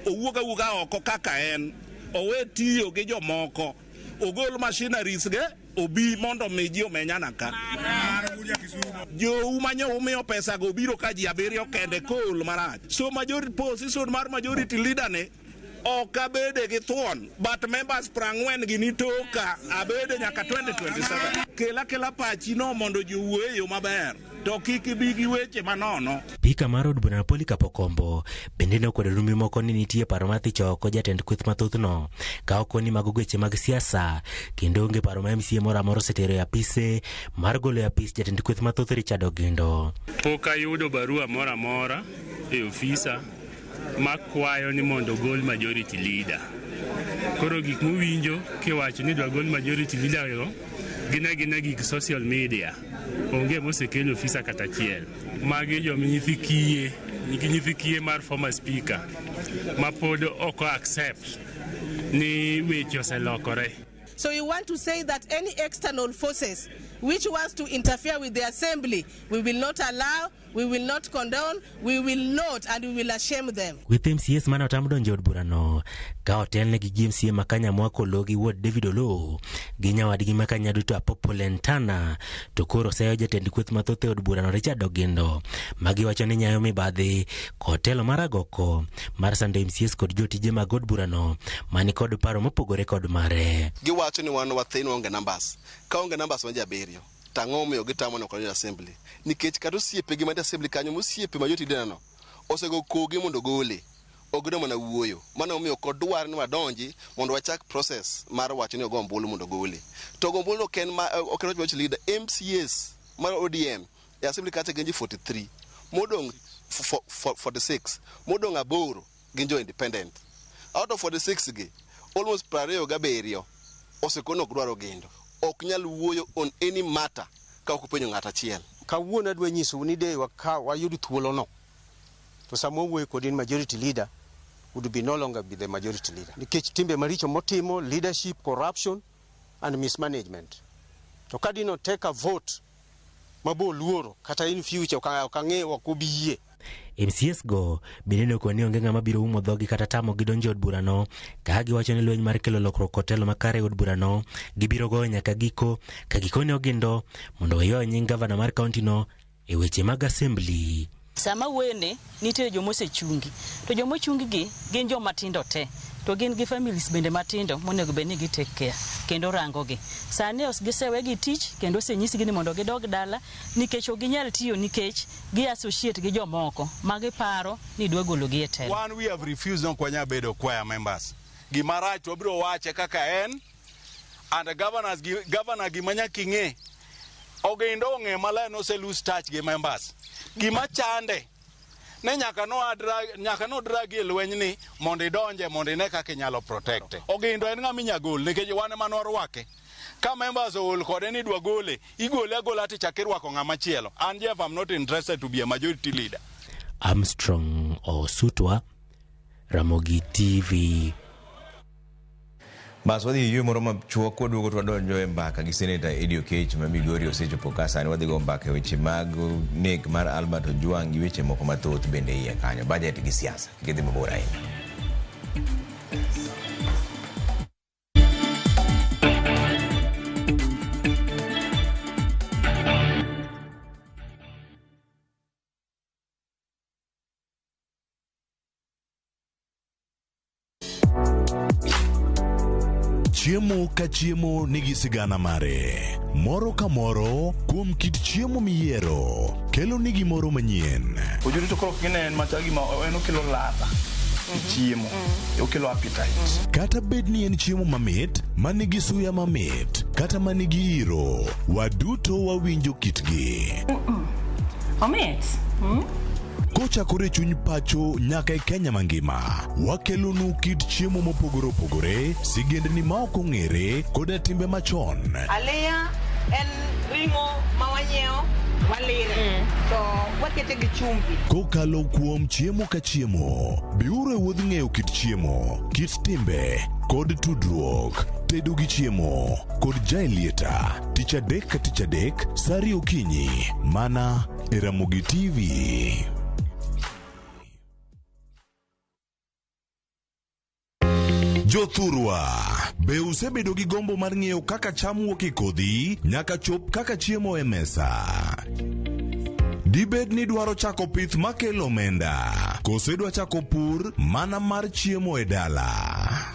S15: owuok awuoka oko kaka en, owe tiyo gi jomoko, ogol machineries ge, obi mondo mi ji omenyana ka. Jou manyo umiyo pesa go biro ka ji 7 kende kool marach. So majority position mar majority leader ni ok abede gi thuon, but members 40 gi nitoka abede nyaka 2027. Kela kela pachi no mondo ji owuo e yo maber, to kik ibi gi weche manono.
S14: Spika mar od burano Polycarp Okombo bende ne okwedo rumbi moko ni nitie paro mar thicho oko jatend kweth mathothno ka okoni mago weche mag siasa kendo onge paro ma MCA moro amora osetero e apise mar golo e apis jatend kweth mathoth Richard Ogindo.
S16: Pok ayudo barua moro amora e ofisa makwayo ni mondo ogol majority leader. Koro gik muwinjo kiwacho ni idwa gol majority leader go gin agina gik social media. Onge mosekelo ofisa kata achiel. Magi joma nyithi kiye, nyithi kiye mar former speaker ma pod ok accept ni weche oselokore.
S5: So we want to say that any external forces which wants to interfere with the assembly, we will not allow, we will not condone, we will not, and we will ashame them.
S14: Kweth MCAs mane otam donjo e od burano ka otelnegi gi MCA ma Kanyamwako Oloo gi wuod David Oloo gi nyawadgi ma Kanyaduto Apopo Lentana to koro oseyo jatend kweth mathoth e od burano Richard Ogindo magiwacho ni nyayo mibadhi kod telo mar agoko mar sando MCAs kod jotije mag od burano mani kod paro mopogore kod mare.
S17: Giwacho ni wan wathin waonge numbers. Ka onge numbers wan ji 7. To ang'o momiyo gitamo ni ok donjo e assembly? Nikech kata osiepegi mantie assembly kanyo mosiepe majority leader no osego kogi mondo ogole. Ok gidwa mana wuoyo. Mano emomiyo ok odwar ni wadonji mondo wachak process mar wacho ni ogo ombulu mondo ogole. To go ombulu ok en wach majority leader. MCAs mar ODM e assembly kacha gin ji 43. Modong' 46. Modong' 8 gin jo independent. Out of 46 gi, almost 27 osekono ok dwar Ogindo. Ok nyal wuoyo on any matter ka ok openjo ng'ato achiel.
S18: Kawuono adwa nyisou ni de wayud thuolono
S8: To sama wawuoyo kodi ni majority leader would be no longer be the majority leader. Nikech timbe maricho motimo, leadership, corruption and mismanagement. To ka dino take a vote mabo luoro kata in future ok ang'eyo ok obi yie.
S14: MCAs go bende ne okoni ni onge ng'ama biro umo dhogi kata tamogi donjo e od burano ka giwacho ni lweny mar kelo lokruok kod telo makare e od burano gibiro goyo nyaka giko ka gikone ogindo mondo oywayo nying gavana mar kaontino e weche mag assembly.
S18: Sama wuoyoni nitie joma osechungi to joma ochungi gi gin joma tindo te to gin gi families bende matindo monego bed ni gi take care kendo rango gi. Sani gisewegi tich kendo osenyisgi ni mondo gidog dala nikech ok ginyal tiyo nikech gi associate gi jomoko ma giparo ni dwa gologi e telo.
S19: One, we have refused ok wanyal bedo choir members. Gima rach to wabiro wache kaka en and governors governor gima nyaka ing'e Ogindo ong'e maler ni ose lose touch gi members. Gima chande ne nyaka no drag nyaka no drag e lweny ni mondo idonje mondo ine kaka inyalo protect. Ogindo en ng'ama inya gol nikech wan ema nwarwake. Ka members ool kode ni idwa gole, igole agola tichak irwako ng'ama chielo. An Jeff I'm not interested to be a majority leader.
S14: Armstrong Osutwa, Ramogi TV.
S1: Bas wadhi e yueyo moro machuok waduogo to wadonjo e mbaka gi Seneta Eddy Oketch ma Migori osechopo ka sani wadhi go mbaka e weche mag nek mar Albert Ojwang gi weche moko mathoth bende iye kanyo budget gi siasa kik idhi mabor ahinya.
S2: Chiemo ka chiemo nigi sigana mare. Moro ka moro kuom kit chiemo miyiero kelo ni gimoro manyien.
S4: Ojuri to koro kine en machal gima en okelo ladha e chiemo, okelo appetite.
S2: Kata bed ni en chiemo mamit, ma nigi suya mamit, kata ma nigi iro, waduto wawinjo kitgi.
S20: Omit.
S2: Kochakore e chuny pacho nyaka e Kenya mangima, wakelonu kit chiemo mopogore opogore, sigendni ma ok ong'ere, koda timbe machon.
S5: Aliya en ring'o ma wanyiewo walire to wakete gi chumbi.
S2: Kokalo kuom chiemo ka chiemo, biuru e wuodh ng'eyo kit chiemo, kit timbe, kod tudruok. Tedo gi chiemo kod Jaelieta, tich adek ka tich adek, sa ariyo okinyi, mana e Ramogi TV. Jothurwa, be usebedo gi gombo mar ng'eyo kaka cham wuok e kodhi nyaka chop kaka chiemo e mesa? Dibed ni idwaro chako pith makelo omenda, koso idwa chako pur mana mar chiemo e dala?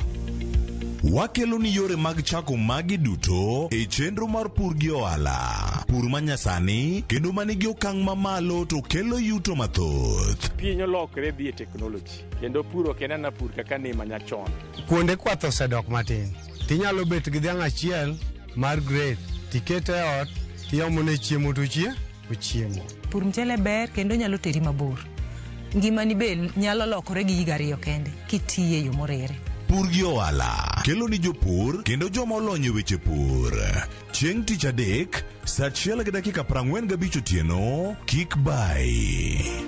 S2: Wakelo ni yore mag chako magi duto e chenro mar pur gi ohala. Pur manyasani kendo manigi okang' mamalo to kelo yuto mathoth.
S21: Piny olokre dhi e teknoloji kendo pur ok en ana pur kaka ne manyachon.
S22: Kuonde kwath osedok matin. Tinyalo bet gi dhiang' achiel mar grade tikete e ot tiomone chiemo to ochiemo.
S23: Pur mchele ber kendo nyalo teri mabor. Ngimani be nyalo lokore gi higa ariyo kende kitiye e yo morere.
S2: Pur gi ohala kelo ni jopur kendo joma olony e weche pur. Chieng' tich adek, sa 1:45 otieno, kik bai.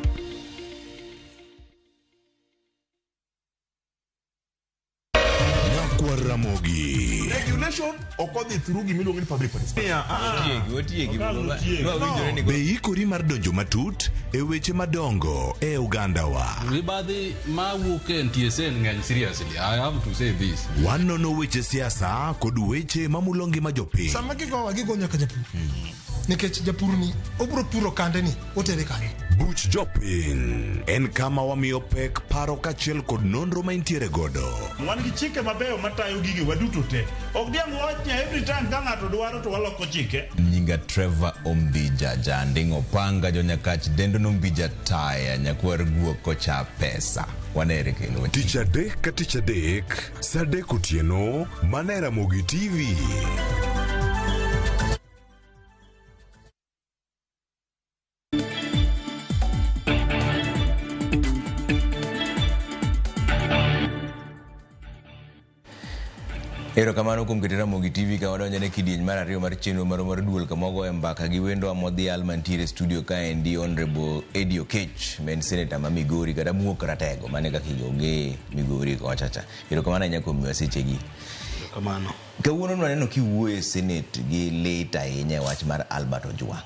S2: Nyakwar Ramogi.
S24: Regulation ok odhi through gimiluongo ni public participation.
S1: Otiegi, otiegi.
S2: Be ikori mar donjo matut e weche madongo e ogandawa?
S25: Mibadhi mawuok e NTSA ng'eny seriously. I have to say this.
S2: Wanono weche siasa kod weche mamulo ngima jopiny.
S26: Sama gigowa gigo nyaka japur. Nikech japur ni obiro puro kande ni otere kanye.
S2: Buch jopiny en kama wamiyo pek paro kaachiel kod nonro ma intiere godo.
S28: Wan gi chike mabeyo matayo gige waduto te. Ok diang' wawach ni every time ka ng'ato dwaro to waloko chike.
S1: Nyinga Trevor Ombija Janding' Opanga Jonyakach dendo nombija taya nyakwar guok kocha pesa. Wanere kendo.
S2: Tich adek ka tich adek, sa adek otieno, mana e Ramogi TV.
S1: Erokamano kuom keto Ramogi TV ka wadonjo ne kidieny mar ariyo mar chenro marwa mar duol kama wagoye mbaka gi wendwa modhial mantiere e studio kaendi Honorable Eddie Okech ma en senator ma Migori kata muok ratego mane kaka igoge Migori kocha cha. Erokamano ahinya kuom miwa sechegi.
S3: Erokamano.
S1: Kawuono nwaneno kiwuoyo e Senate gi lit ahinya e wach mar Albert Ojwang.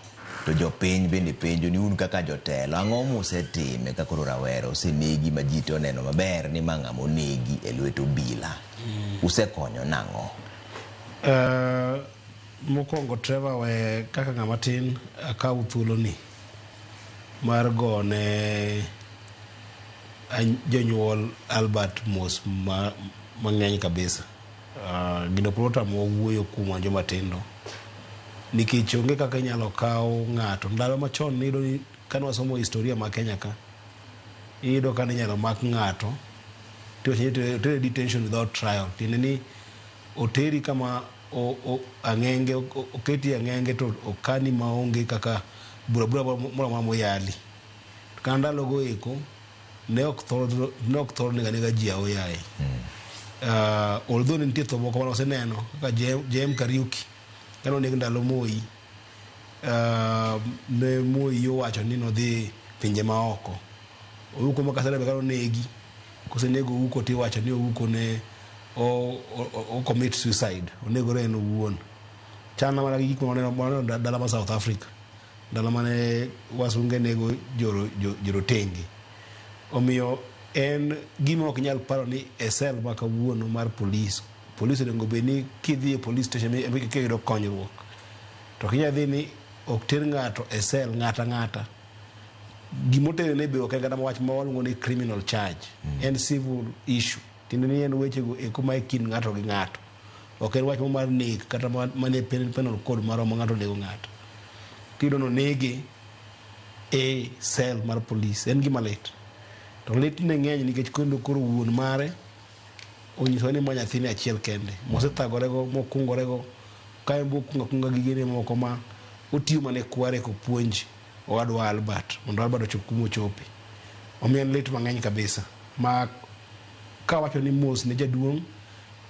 S1: To jopiny bende penjo ni un kaka jotelo ang'o musetime ka koro rawera osenegi ma ji te oneno maber ni ma ng'ama onegi e lwet obila. Usekonyo nang'o?
S3: Mokwongo Trevor we kaka ng'ama tin akaw thuoloni mar gone jonyuol Albert mos mang'eny kabisa. Gino pod otamowa wuoyo kuom wan joma tindo nikech onge kaka inyalo kaw ng'ato. Ndalo machon niyudo ni kane wasomo historia ma Kenya ka, iyudo ka ninyalo mak ng'ato tiwacho ni otere detention without trial. Tiende ni oteri kama ang'enge oketi ang'enge to okani maonge kaka bura bura moro amora moyali. To kata ndalogo eko ne ok thor ne ok thor nego anega ji aoyaye. Although ne nitie tho moko mane waseneno kaka JM Kariuki kane oneg ndalo Moi, ne Moi owacho ni nodhi pinje maoko. Ouko ma Kasarani be kane onegi, kosenego Ouko tiwacho ni Ouko ne o commit suicide, onegore en owuon. Chana mana gi gik ma waneno dala ma South Africa, ndalo mane wasunge nego jorotenge. Omiyo en gima ok nyal paro ni e cell ma kawuono mar polis, polis onego bed ni kidhi e police station ema iyudo konyruok. To ok inyal dhi ni ok ter ng'ato e cell ng'ata ng'ata. Gimotere be ok en kata wach ma waluongo ni criminal charge. En civil issue. Tiende ni en wechego eko ma e kind ng'ato gi ng'ato. Ok en wach mar nek kata manie penal code marwa ma ng'ato onego ng'ato. Tiyudo ni onege e cell mar polis. En gima lit. To lit ne ng'eny nikech kendo koro wuon mare onyisowa ni ma nyathine achiel kende mosethagorego mokungorego ka en be okungo akunga gigene moko ma otiyo mana e kware kopuonj owadwa Albert mondo Albert ochop kuma ochope. Omiyo en lit mang'eny kabisa ma kawacho ni mos ne jaduong'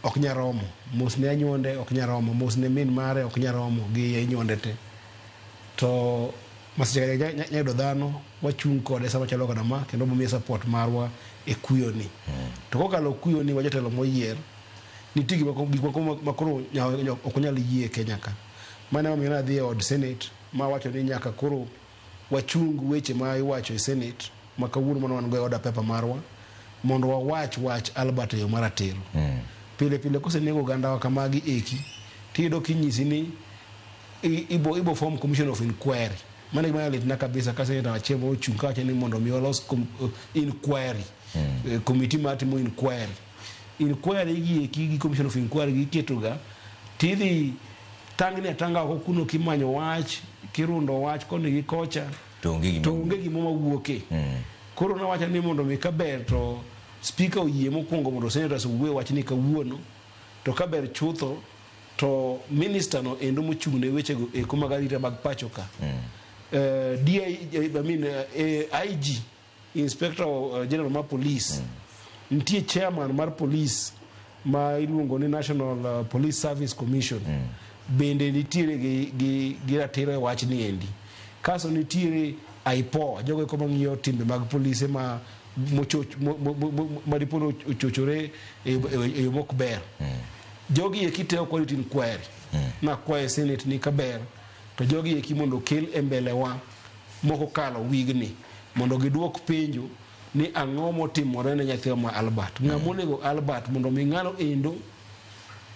S3: ok nyal romo, mos ne anyuonde ok nyal romo, mos ne min mare ok nyal romo gi anyuonde te. To masiche ka nyalo yudo dhano, wachung' kode sama chalo koda ma kendo wamiye support marwa e kuyo ni. To kokalo kuyo ni wajatelo moyier, nitie gik moko ma koro ok wanyal yie e Kenya ka. Mano emomiyo nadhi e od Senate mawacho ni nyaka koro wachung weche ma iwacho e Senate ma kawuono mane wan go e order paper marwa mondo wawach wach Albert e yo maratiro. Pile pile kosenego ogandawa kamagi eki, tiyudo kinyisi ni ibo form commission of inquiry. Mano e gima litna kabisa ka senator achiel ochung' kawacho ni mondo mi walos inquiry. Committee mar timo inquiry. Inquiry gi eki gi commission of inquiry gi iketoga tidhi tangni atanga oko kuno kimanyo wach, kirundo wach koni gi kocha.
S1: To onge gima
S3: To onge gima mawuoke. Koro nawacho ni mondo mi kaber to speaker oyie mokwongo mondo senators owuo e wachni kawuono. To kaber chutho to minister no endo mochung' ne wechego eko mag arita mag pacho ka. DI, I mean, IG, Inspector General mar Police, nitie chairman mar police ma iluongo ni National Police Service Commission. Bende nitiere gi ratiro e wachni endi. Kaso nitiere IPOA, jogo eko mang'iyo timbe mag polise ma ma dipo ni ochochore e yo mok ber. Jogi eki te ok warit inquiry. Nakwayo Senate ni kaber to jogi eki mondo okel e mbele wa mok okalo wigni mondo giduok penjo ni ang'o motimore ne nyathiwa ma Albert. Ng'ama onego Albert mondo mi ng'ano endo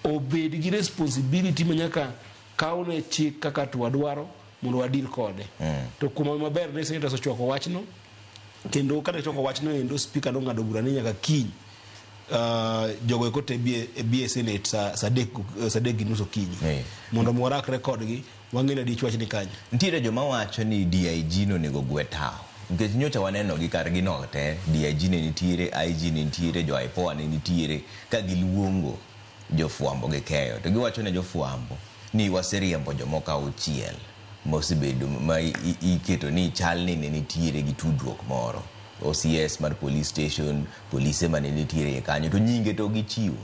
S3: obed gi responsibility ma nyaka kawne chik kaka to wadwaro mondo wadeal kode. To kuom maber ne senators ochwako wachno kendo kane chwako wachno endo speaker nong'ado bura ni nyaka kiny jogo eko te bi e Senate sa 3:30 okinyi mondo mi warakre kodgi wang'e ni adiech wach ni kanye.
S1: Nitiere joma wacho ni DIG no onego gwe tawo nikech nyocha waneno gi kargi no te DIG ne nitiere, IG ne nitiere, jo IPOA ne nitiere ka giluongo jofwambo gi keyo to giwacho ne jofwambo ni waseriembo jomoko auchiel mosebedo ma iketo ni chal ni ne nitiere gi tudruok moro OCS mar police station, polise mane nitiere kanyo to nyinge to gichiwo.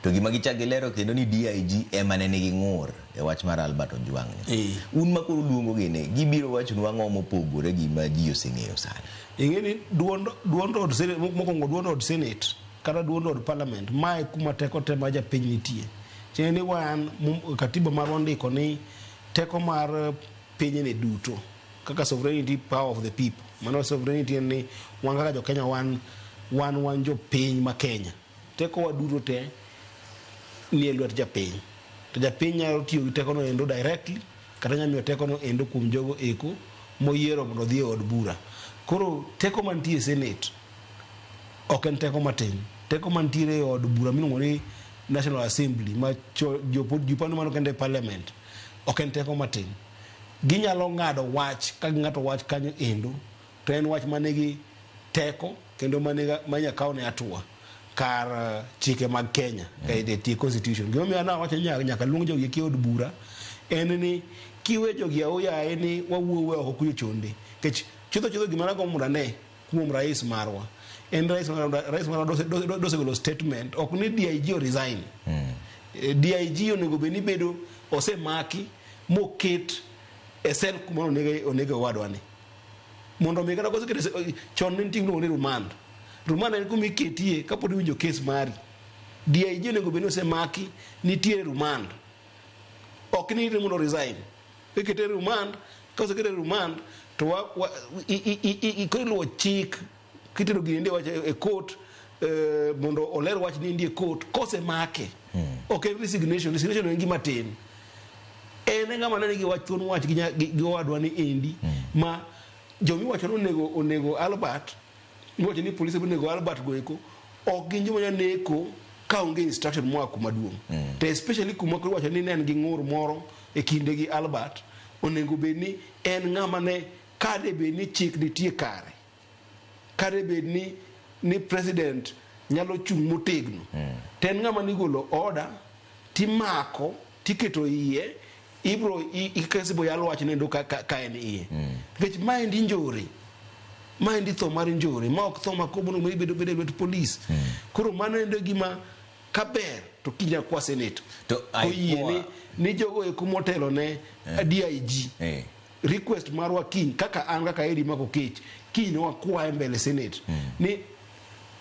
S1: To gima gichak gilero kendo ni DIG ema ne nigi ng'ur e wach mar Albert Ojwang ni. Un ma koro luongo gi ni gibiro wachonu ang'o mopogore gi ma ji oseng'eyo sani.
S3: Ing'e ni duond duond od senate mokwongo duond od senate kata duond od parliament mae kuma teko te ma japiny nitie. Tiende ni wan katiba marwa ondiko ni teko mar pinyni duto kaka sovereignty power of the people. Mano sovereignty en ni wan kaka jo Kenya wan wan wan jopiny ma Kenya. Teko wa duto te nie lwet japiny. To japiny nyalo tiyo gi tekono endo directly kata nyalo miyo tekono endo kuom jogo eko moyiero mondo odhi e od bura. Koro teko mantie e senate ok en teko matin. Teko mantiere e od bura miluongo ni National Assembly ma ji paro ni mano kende e parliament ok en teko matin. Ginyalo ng'ado wach ka ging'ado wach kanyo endo to en wach manigi teko kendo ma inya kawne hatua kar chike mag Kenya e tie constitution. Gimomiyo nawacho ni nyaka luong jogi eki e od bura en ni kiwe jogi aoyaye ni wawuoyo oko kucho chonde. Nikech chutho chutho gima nagombo mondo ane kuom rais marwa en rais marwa dosegolo statement ok ni DIG o resign. DIG onego bed ni bedo osemaki moket e sel kuma onege owadwa ni. Mondo mi kata kosekete chon ne nitie gimiluongo ni remand. Remand en kuma iketie kapod iwinjo kes mari. DIG onego bed ni osemaki nitie remand. Ok ni mondo resign. Ikete remand, kosekete remand to koro iluwo chik kitero gini ndie wach e court mondo oler wach ni ndie court kosemake. Ok en resignation, resignation en gima tin. En e ng'ama ne nigi wach thuon wach gi owadwa ni endi ma jomiwacho ni onego Albert iwacho ni polise onego Albert go eko ok gin joma nyalo neko ka onge instruction moa kuma duong'. To especially kuma koro iwacho ni ne en gi ng'ur moro e kinde gi Albert onego bed ni en ng'ama ne kade bed ni chik nitie kare kade bed ni president nyalo chung' motegno to en ng'ama nigolo order timako tiketo iye ibro ikesibo yalo wach nendo ka en iye. Nikech maendi njore, maendi tho mar njore ma ok tho ma kobono ma ibedo bedo e lwet polis. Koro mano endo gima kaber to kiny akwa senate
S1: To
S3: koyie ni jogo eko motelo ne DIG request marwa kiny kaka an kaka Edi Mako Kech kiny wakwaye mbele senate ni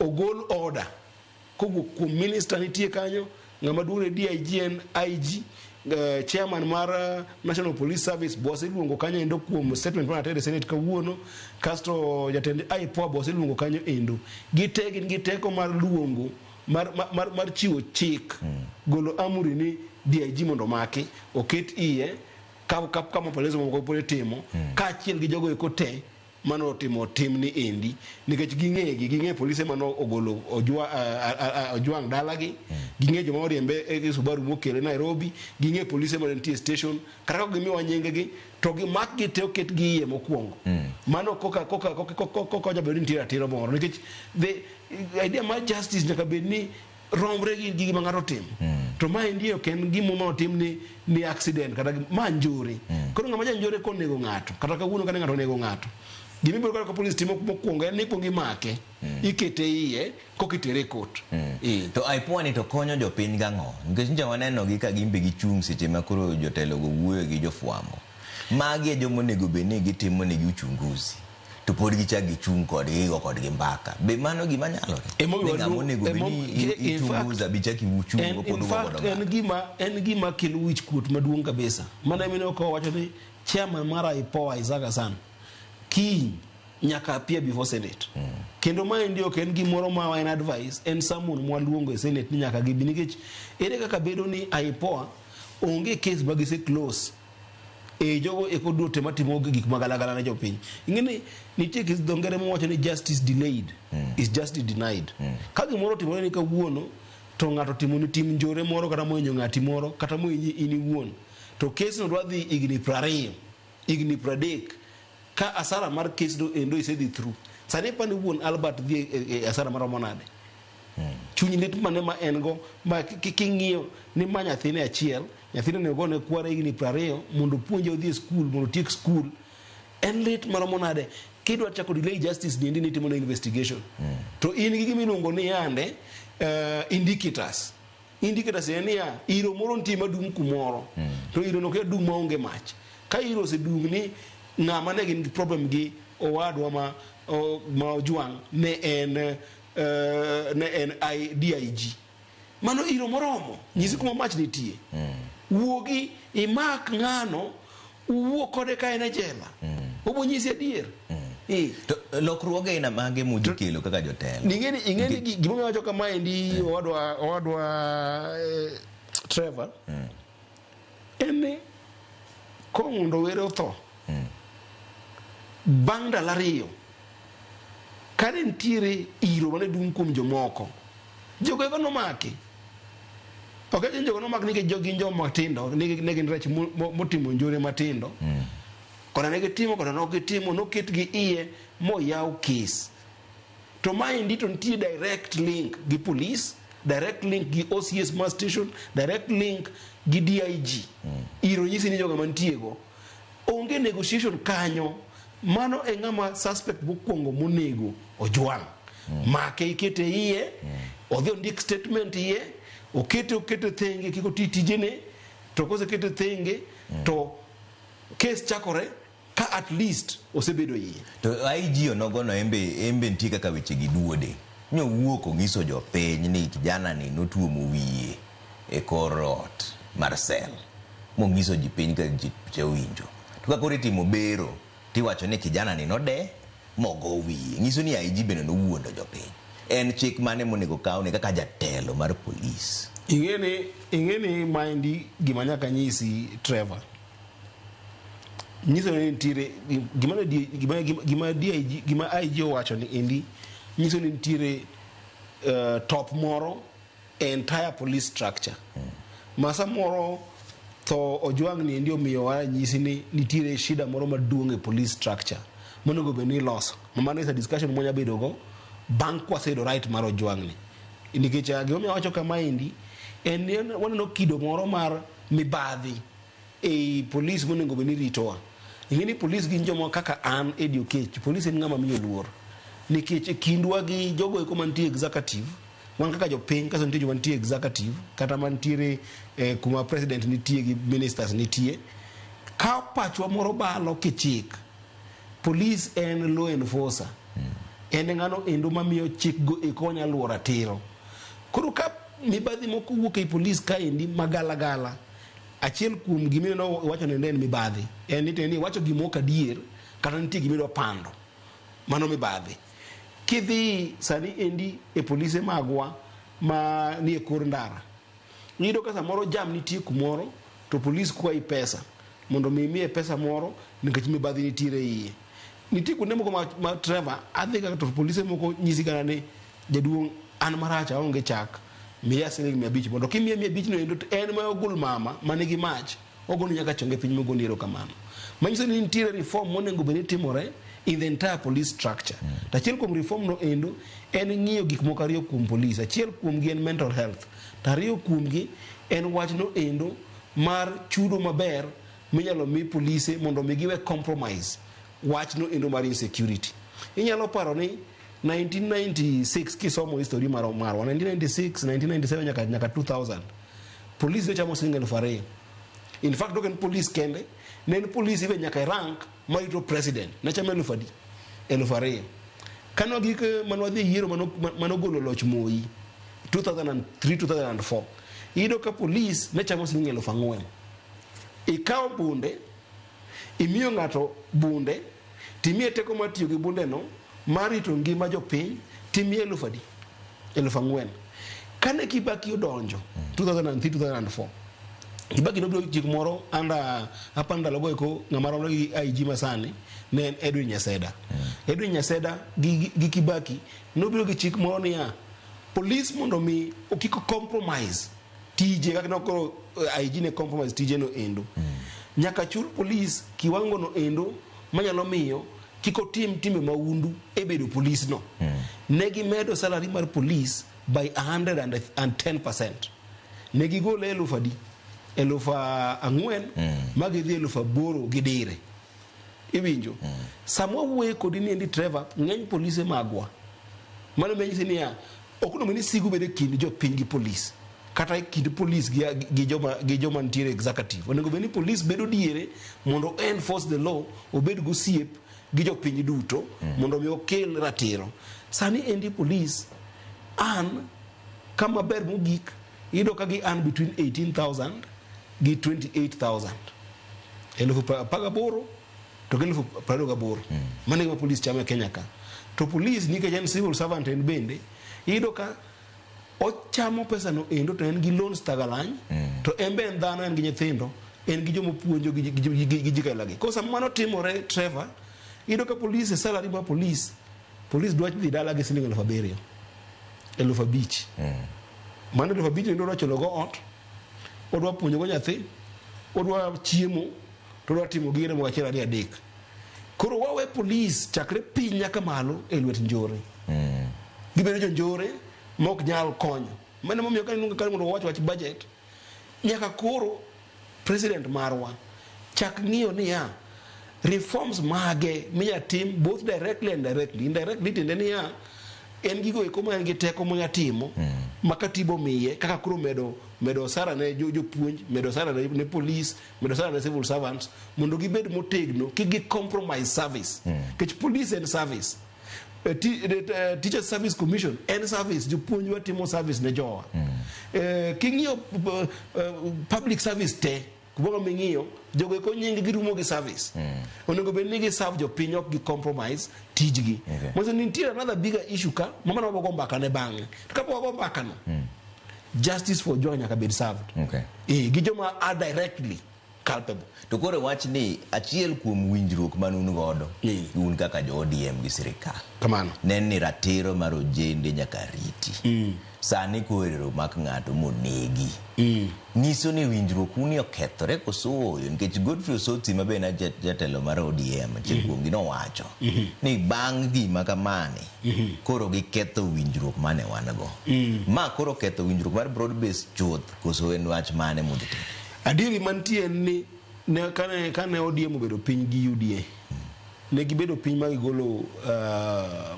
S3: ogol order kowuok kuom minister nitie kanyo ng'ama duong' ne DIG en IG chairman mar National Police Service bo oseluongo kanyo endo kuom statement mane atere senate kawuono kasto jatend IPOA bo oseluongo kanyo endo gite gin gi teko mar luongo mar chiwo chik golo amri ni DIG mondo omaki oket iye kama polise mamoko pod timo kaachiel gi jogo eko te mano otimo tim ni endi nikech ging'egi ging'e polise mano ogolo Ojwang dalagi ging'e joma oriembe e Subaru mokele Nairobi ging'e polise mane nitie station kata ka gimiwa nying gi to gimak gi te oket gi iye mokwongo mano koka jabedo ni nitie ratiro moro nikech the idea mar justice nyaka bed ni romre gi gima ng'ato otimo to maendi ok en gima otim ni accident kata ma njore. Koro ng'ama janjore konego ng'ato kata kawuono kane ng'ato onego ng'ato gima ibiro kaka polis timo mokwongo en ni ikuongo imake ikete iye koka itere e court.
S1: To IPOA ni to konyo jopiny gang'o? Nikech nyocha waneno gi ka gin be gichung' seche ma koro jotelo go wuoyo gi jofwambo. Magi e joma onego bed ni gitimo negi uchunguzi. To pod gichak gichung' kodgi gigo kodgi mbaka. Be mano gima nyalore? Ni ng'ama onego bed ni ichunguza bichak ichung' go pod
S3: ugo godo mbaka. En gima kelo wich kuot maduong' kabisa. Mano emomiyo ko wacho ni chairman mar IPOA Isaac Hassan kiny nyaka appear before Senate. Kendo maendi ok en gimoro ma en advice, en summon mwaluongo e Senate ni nyaka gibi nikech ere kaka bedo ni IPOA onge case ma gise close e jogo eko duto matimo gik magalagala ne jopiny. Ing'e ni nitie kis dho ngere mawacho ni justice delayed is justice denied. Ka gimoro otimore ni kawuono to ng'ato otimo ni tim njore moro kata mohinyo ng'ati moro kata mohinyi in iwuon to kes no dwa dhi higni 20 higni 30 ka asara mar kes no endo isedhi through. Sani pani wuon Albert dhi e asara maromo nade? Chuny lit mane ma en go ma king'iyo ni ma nyathine achiel nyathine onego gone kware higni 20 mondo opuonje odhi e skul mondo otiek skul en lit maromo nade kidwa chako delay justice niendi nitimo ne investigation to in gi gima iluongo ni yande indicators Indicators en niya, iro moro nitie madung' kumoro. To iro no kia dung' maonge mach. Ka iro osedung' ni ng'ama ne gin gi problem gi owadwa ma ma Ojwang' ne en ne en DIG. Mano iro moromo. Nyisi kuma mach nitie. Wuogi imak ng'ano uwuo kode ka en e jela. Obo nyisi adier.
S1: To lokruoge aina mage mudhi kelo kaka jotelo?
S3: Ing'eni ing'eni gimomiyo awacho kamaendi owadwa Trevor en ni kong'undo were otho bang' ndalo 2 kane nitiere iro mane dung' kuom jomoko jogo eko nomaki. Ok en jogo nomaki nikech gin joma tindo, ne gin rech motimo njore matindo. Koda ne gitimo koda ne ok gitimo noketgi iye moyaw kes. To maendi to nitie direct link gi police, direct link gi OCS ma station, direct link gi DIG. Iro nyisi ni jogo mantie go. Onge negotiation kanyo. Mano e ng'ama suspect mokwongo monego Ojwang'. Make ikete iye, odhi ondik statement iye, okete thenge kik oti tijene, to kosekete thenge to case chakore ka at least osebedo iye.
S1: To IG onogono embe nitie kaka weche gi duode. Nyowuok onyiso jopiny ni kijana ni notuomo wiye e kor ot mar sel. Monyiso ji piny ka ji owinjo. To ka koro itimo bero tiwacho ni kijana ni node mogo wiye. Nyiso ni IG bende nowuondo jopiny. En chik mane monego kawne kaka jatelo mar polis?
S3: Ing'eni maendi gima nyaka nyisi Trevor. Nyiso ni nitiere gima DIG gima IG owacho ni endi nyiso ni nitiere top moro e entire police structure. Ma samoro tho Ojwang' ni endi omiyowa ranyisi ni nitiere shida moro maduong' e police structure monego bed ni iloso. Mano is a discussion mwanya bedo go bang' kwaseyudo right mar Ojwang' ni. Nikech gimomiyo awacho kamaendi en ni waneno kido moro mar mibadhi ei police monego bed ni ritowa. Ing'e ni police gin joma kaka an Eddie Okech, police en ng'ama miyo luor. Nikech e kindwa gi jogo eko mantie executive, wan kaka jopiny kaso nitie joma nitie executive kata mantiere kuma president nitie gi ministers nitie, ka pachwa moro balo kichik, police en law enforcer. En ng'ano endo mamiyo chik go eko wanyalo luwo ratiro. Koro ka mibadhi moko wuok ei police kaendi magalagala, achiel kuom gimineno wacho ni en mibadhi. En ni iwacho gima ok adier kata nitie gima idwa pando. Mano mibadhi. Kidhi sani endi e polise magwa ma nie kor ndara, iyudo ka samoro jam nitie kumoro to polis kwayi pesa mondo mi imiye pesa moro nikech mibadhi nitiere iye. Nitie kuonde moko ma Trevor adhi ga to polise moko nyisi kata ni jaduong' an marach aonge chak, miya siling 500 mondo kimiye 500 no endo to en ma ogul mama manigi mach ogoni nyaka chonge piny mogoni erokamano. Manyiso ni nitiere reform monego bed ni timore in the entire police structure. To achiel kuom reform no endo en ng'iyo gik moko ariyo kuom police. Achiel kuomgi en mental health. To ariyo kuomgi en wach no endo mar chudo maber minyalo mi polise mondo mi giwe compromise wach no endo mar insecurity. Inyalo paro ni 1996 kisomo history marwa 1996 1997 nyaka 2000 police ne chamo siling 2000. In fact ok en police kende, ne en police even nyaka e rank marito president ne chamo 1000 2000. Kane wagik mane wadhi e yiero manogolo loch Moi 2003 2004 iyudo ka police ne chamo siling 4000. Ikawo bunde, imiyo ng'ato bunde, timiye teko mar tiyo gi bunde no mar rito ngima jopiny, timiye 1000 4000. Kane Kibaki odonjo 2003 2004 Kibaki nobiro gi chik moro under apa ndalogo eko ng'ama romre gi IG masani ne en Edwin Nyaseda. Edwin Nyaseda gi Kibaki nobiro gi chik moro niya, police mondo mi kik compromise tije kaka nokoro IG ne compromise tije no endo. Nyaka chul police kiwango no endo manyalo miyo kik otim timbe mahundu e bedo police no. Ne gimedo salary mar police by 110%. Ne gigole 1000 4,000 ma gidhi 8,000 gi dire. Iwinjo? Sama wawuoyo kodi ni endi Trevor, ng'eny polise magwa. Mano menyisi niya, ok onego ni sigu bed e kind jopiny gi polis. Kata e kind police gi joma nitiere executive. Onego bed ni police bedo diere mondo enforce the law, obed gosiep gi jopiny duto mondo mi okel ratiro. Sani endi police an kama ber mogik iyudo ka gi earn between 18,000 gi 28,000. 18,000 to gi 28,000. Mano e gima police chamo e Kenya ka. To police nikech en civil servant en bende, iyudo ka ochamo pesa no endo to en gi loans tagalany, to en be en dhano, en gi nyithindo, en gi joma puonjo gi ji kaila gi. Koro sama mano timore, Trevor, iyudo ka police e salary mar police, police dwa dhi dala gi siling 7,000, 5,000. Mano 5,000 endo odwa chulo go ot, odwa puonjo go nyathi, odwa chiemo, to odwa timo gige moko achiel ariyo adek. Koro wawe police chakre piny nyaka malo e lwet njore. Gibedo jonjore mok nyal konyo. Mano emomiyo ka iluongo kare mondo wawach wach budget, nyaka koro president marwa chak ng'iyo niya reforms mage minya tim both directly and indirectly. Indirectly tiende niya en gigo eko ma en gi teko monya timo ma katiba omiye kaka koro medo osara ne jopuonj, medo osara ne police, medo osara ne civil servants mondo gibed motegno kik gi compromise service. Nikech police en service. Teacher Service Commission en service, jopuonj wa timo service ne jowa. King'iyo public service te, kumoro ming'iyo, jogo eko nying gi rumo gi service. Onego bed ni gi serve jopiny ok gi compromise tijgi. Manyiso ni nitie another bigger issue ka, ma mano wabogo mbaka ne bang'e. To kapok wago mbaka no, justice for Ojwang nyaka bed served. Gi joma are directly culpable.
S1: To koro wach ni achiel kuom winjruok man un godo, un kaka jo ODM gi sirikal.
S3: Kamano.
S1: Ne ni ratiro mar ojende nyaka riti. Sani koro mak ng'ato monegi. Nyiso ni winjruok uni okethore koso ooyo nikech Godfrey Osotsi ma be en jatelo mar ODM achiel kuomgi nowacho ni bang' gima kamani koro giketho winjruok mane wan go. Ma koro ketho winjruok mar broad base chuth koso en wach mane modhi timo?
S3: Adieri mantie en ni ne, kane ODM obedo piny gi UDA, ne gibedo piny ma gigolo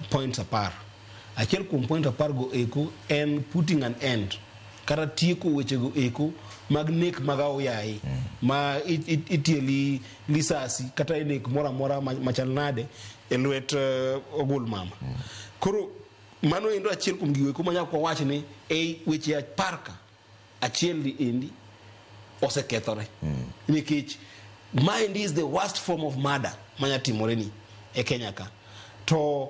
S3: points 10. Achiel kuom point 10 go eko en putting an end kata tieko wechego eko mag nek mag aoyaye ma itieli lisasi kata e nek moro amora machal nade e lwet ogul mama. Koro mano endo achiel kuom gigo eko ma nyaka wawach ni ei weche 10 ka achiel ni endi osekethore. Nikech maendi is the worst form of murder manya timore ni e Kenya ka. To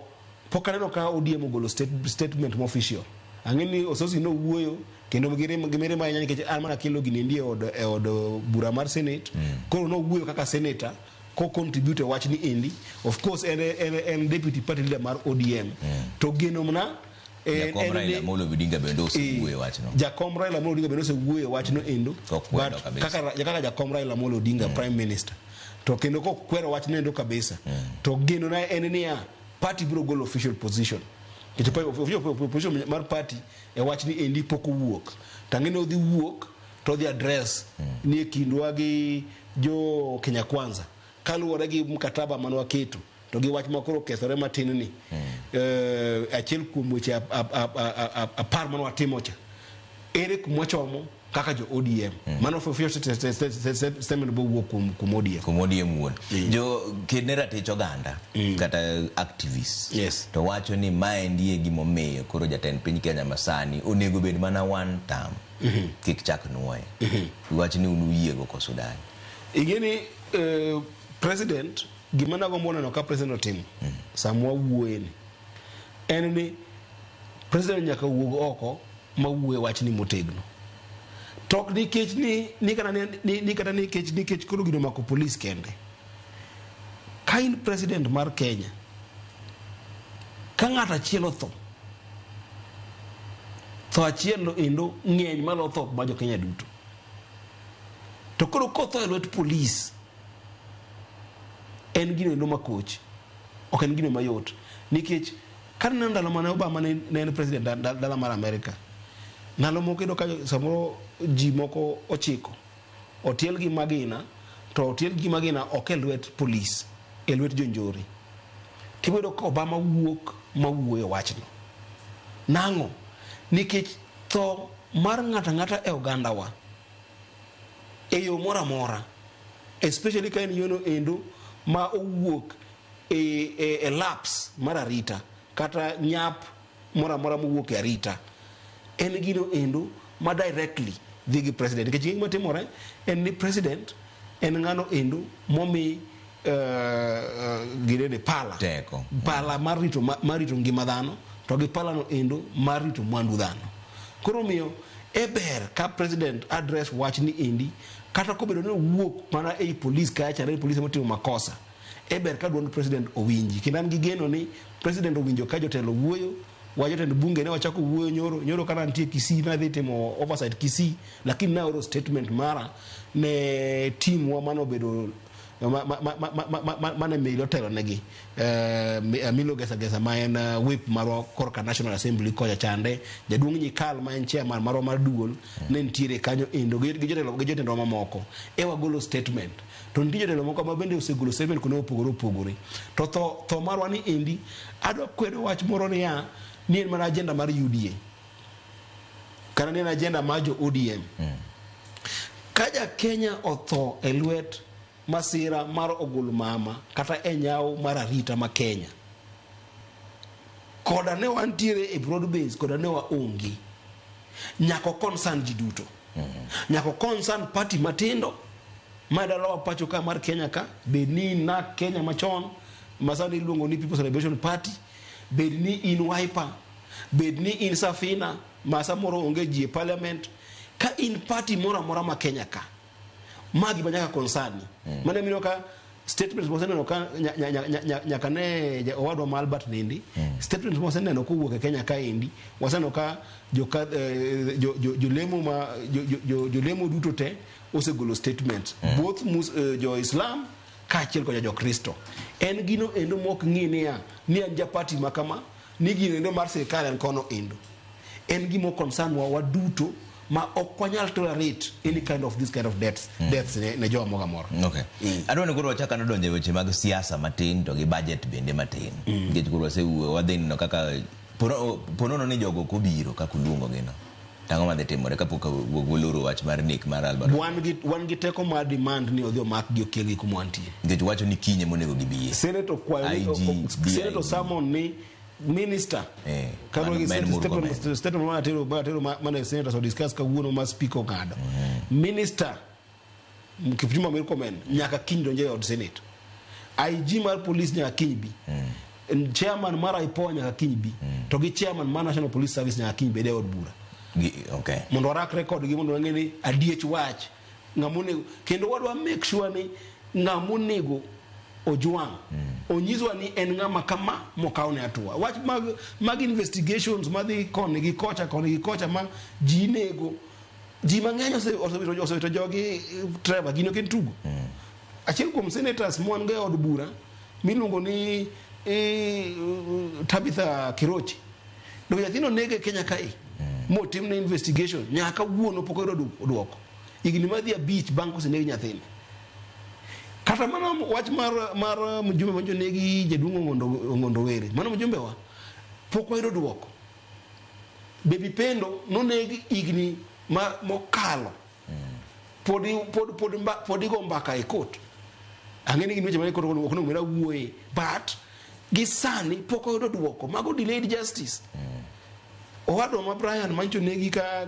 S3: pok aneno ka ODM ogolo statement ma official. Ang'e ni Osotsi nowuoyo kendo gi mirima ahinya nikech an mana kelo gini endi e od bura mar Senate. Koro nowuoyo kaka senator ko contribute e wach ni endi. Of course en deputy party leader mar ODM. To geno mna
S1: Jakom Raila Amolo Odinga bende osewuoyo e wachno.
S3: Jakom Raila Amolo Odinga bende osewuoyo e wachno endo.
S1: Kokwedo
S3: But
S1: kabisa.
S3: kaka Jakom Raila Amolo Odinga Prime Minister. To kendo kokwero wachno endo kabisa. To geno na en niya party biro golo official position. Nikech official position mar party e wach ni endi pok owuok. To ang'e ni odhi wuok to odhi address ni e kindwa gi jo Kenya Kwanza kaluwore gi mkataba mane waketo to gi wach ma koro okethore matin ni. Achiel kuom weche 10 mane watimo cha. Ere kuma wachomo kaka jo ODM. Mano official statement bowuok kuom ODM.
S1: Kuom ODM wuon. Jo kedne ratich oganda kata activists. To wacho ni maendi e gimomiyo koro jatend piny Kenya masani onego bed mana one term. Kik chak nuoye. Wach ni un uyiego koso udagi.
S3: Ing'e ni president gima nagombo neno ka president otimo sama wawuoye ni en ni president nyaka wuog oko ma wuoye wachni motegno. To ok nikech ni kata ni kata nikech koro gino mako police kende. Ka in president mar Kenya, ka ng'ato achiel otho, tho achiel no endo ng'eny malo tho ma jo Kenya duto. To koro kotho e lwet police, en gino endo makoch, ok en gino mayot. Nikech kaneno ndalo mane Obama ne en president dala mar Amerika, ndalo moko iyudo ka samoro ji moko 9 otiel gi magina, to otiel gi magina ok e lwet police, e lwet jonjore. Tiyudo ka Obama wuok ma wuoyo wachno. Nang'o? Nikech tho mar ng'ato ang'ata e ogandawa e yo moro amora, especially ka en yono endo ma owuok e lapse mar arita kata nyap moro amora mowuok e arita, en gino endo ma directly dhi gi president, nikech gima timore en ni president en ng'ano endo momi ginene pala
S1: teko
S3: pala mar rito mar rito ngima dhano, to gi pala no endo mar rito mwandu dhano. Koro omiyo e ber ka president address wach ni endi, kata kobedo ni owuok mana ei police kacha ni police motimo makosa, e ber ka duond president owinji. Kendo an gi geno ni president owinjo ka jotelo wuoyo wa, jotend bunge ne wachako wuoyo nyoro nyoro kana nitie Kisii, nadhi timo oversight Kisii, lakini naoro statement mara ne team wa manobedo mane Milo otelo negi, Milo Gesa Gesa ma en whip marwa korka National Assembly kocha chande, jaduong' Nyikal ma en chairman marwa mar duol ne nitiere kanyo endo gi jotelo gi jotendwa mamoko e wagolo statement. To nitie jotelo moko ma bende osegolo statement kuonde mopogore opogore. To tho marwa ni endi, adwa kwedo wach moro niya ni en mana agenda mar UDA kata ni en agenda mar jo ODM. Ka ja Kenya otho e lwet masira mar ogul mama kata e nyawo mar arita ma Kenya, koda ne wantiere e broad base, koda ne waonge, nyaka concern ji duto, nyaka concern party matindo ma dalawa pacho ka mar Kenya ka, bed ni in NARC Kenya machon ma sani iluongo ni People's Liberation Party, bed ni in Wiper, bed ni in Safina ma samoro onge ji e parliament, ka in party moro amora ma Kenya ka, magi ma nyaka concern. Mano mineno ka statements moseneno ka nyaka ne owadwa ma Albert Nindi, statements moseneno kowuok e Kenya ka endi, waseneno ka jolemo ma jolemo duto te osegolo statement, both jo Islam kaachiel koda jo Kristo. En gino endo mok ng'i niya ni en ja party ma kama, ni gino endo mar sirikal en kono endo, en gima concern wa waduto ma ok wanyal tolerate any kind of this kind of deaths ne jowa moro amora.
S1: Okay. Adwa ni koro wachak ane donjo e weche mag siasa matin to gi budget bende matin. Nikech koro wasewuoyo, wadhi neno kaka ponono ni jogo ok obiro kaka uluongogi no. Tang'o madhi timore kapok waloro wach mar nek mar Albert?
S3: Wan gi teko mar demand ni odhi omak gi okelgi kuma wantie.
S1: Nikech wacho ni kiny emonego gibiye.
S3: Senator kwayo ni
S1: IG, BIG.
S3: Senator summon ni minister kaluwore gi
S1: mano en Murkomen.
S3: statement manatero mane senators odiscuss kawuono ma speaker ong'ado. Minister Kipchumba Murkomen nyaka kiny donjo e od senate. IG mar police nyaka kiny bi. Chairman mar IPOA nyaka kiny bi. To gi chairman mar National Police Service nyaka kiny bed e od bura. Mondo warakre kodgi mondo wang'e ni adiech wach ng'ama onego, kendo wadwa make sure ni ng'ama onego ojwang' onyiswa ni en ng'ama kama mokawne hatua. Wach mag investigations madhi koni gi kocha, koni gi kocha, ma ji nego ji mang'eny osewito jogi, Trevor, gino ok en tugo. Achiel kuom senators mwan go e od bura miluongo ni Tabitha Kirochi, to nyathino nege Kenya kae motimne investigation, nyaka kawuono pok oyudo duoko higni madhi 5 bang' koseneg nyathini. Kata mana wach mar mjumbe manjonegi jaduong' Ong'ondo Were, mano mjumbe wa, pok wayudo duoko. Baby Pendo noneg higni ma mokalo, pod igo mbaka e court. Ang'e ni gin weche mane koro ok onego bed awuoye, but gi sani pok oyudo duoko. Mago delayed justice. Owadwa ma Brian mancho negi ka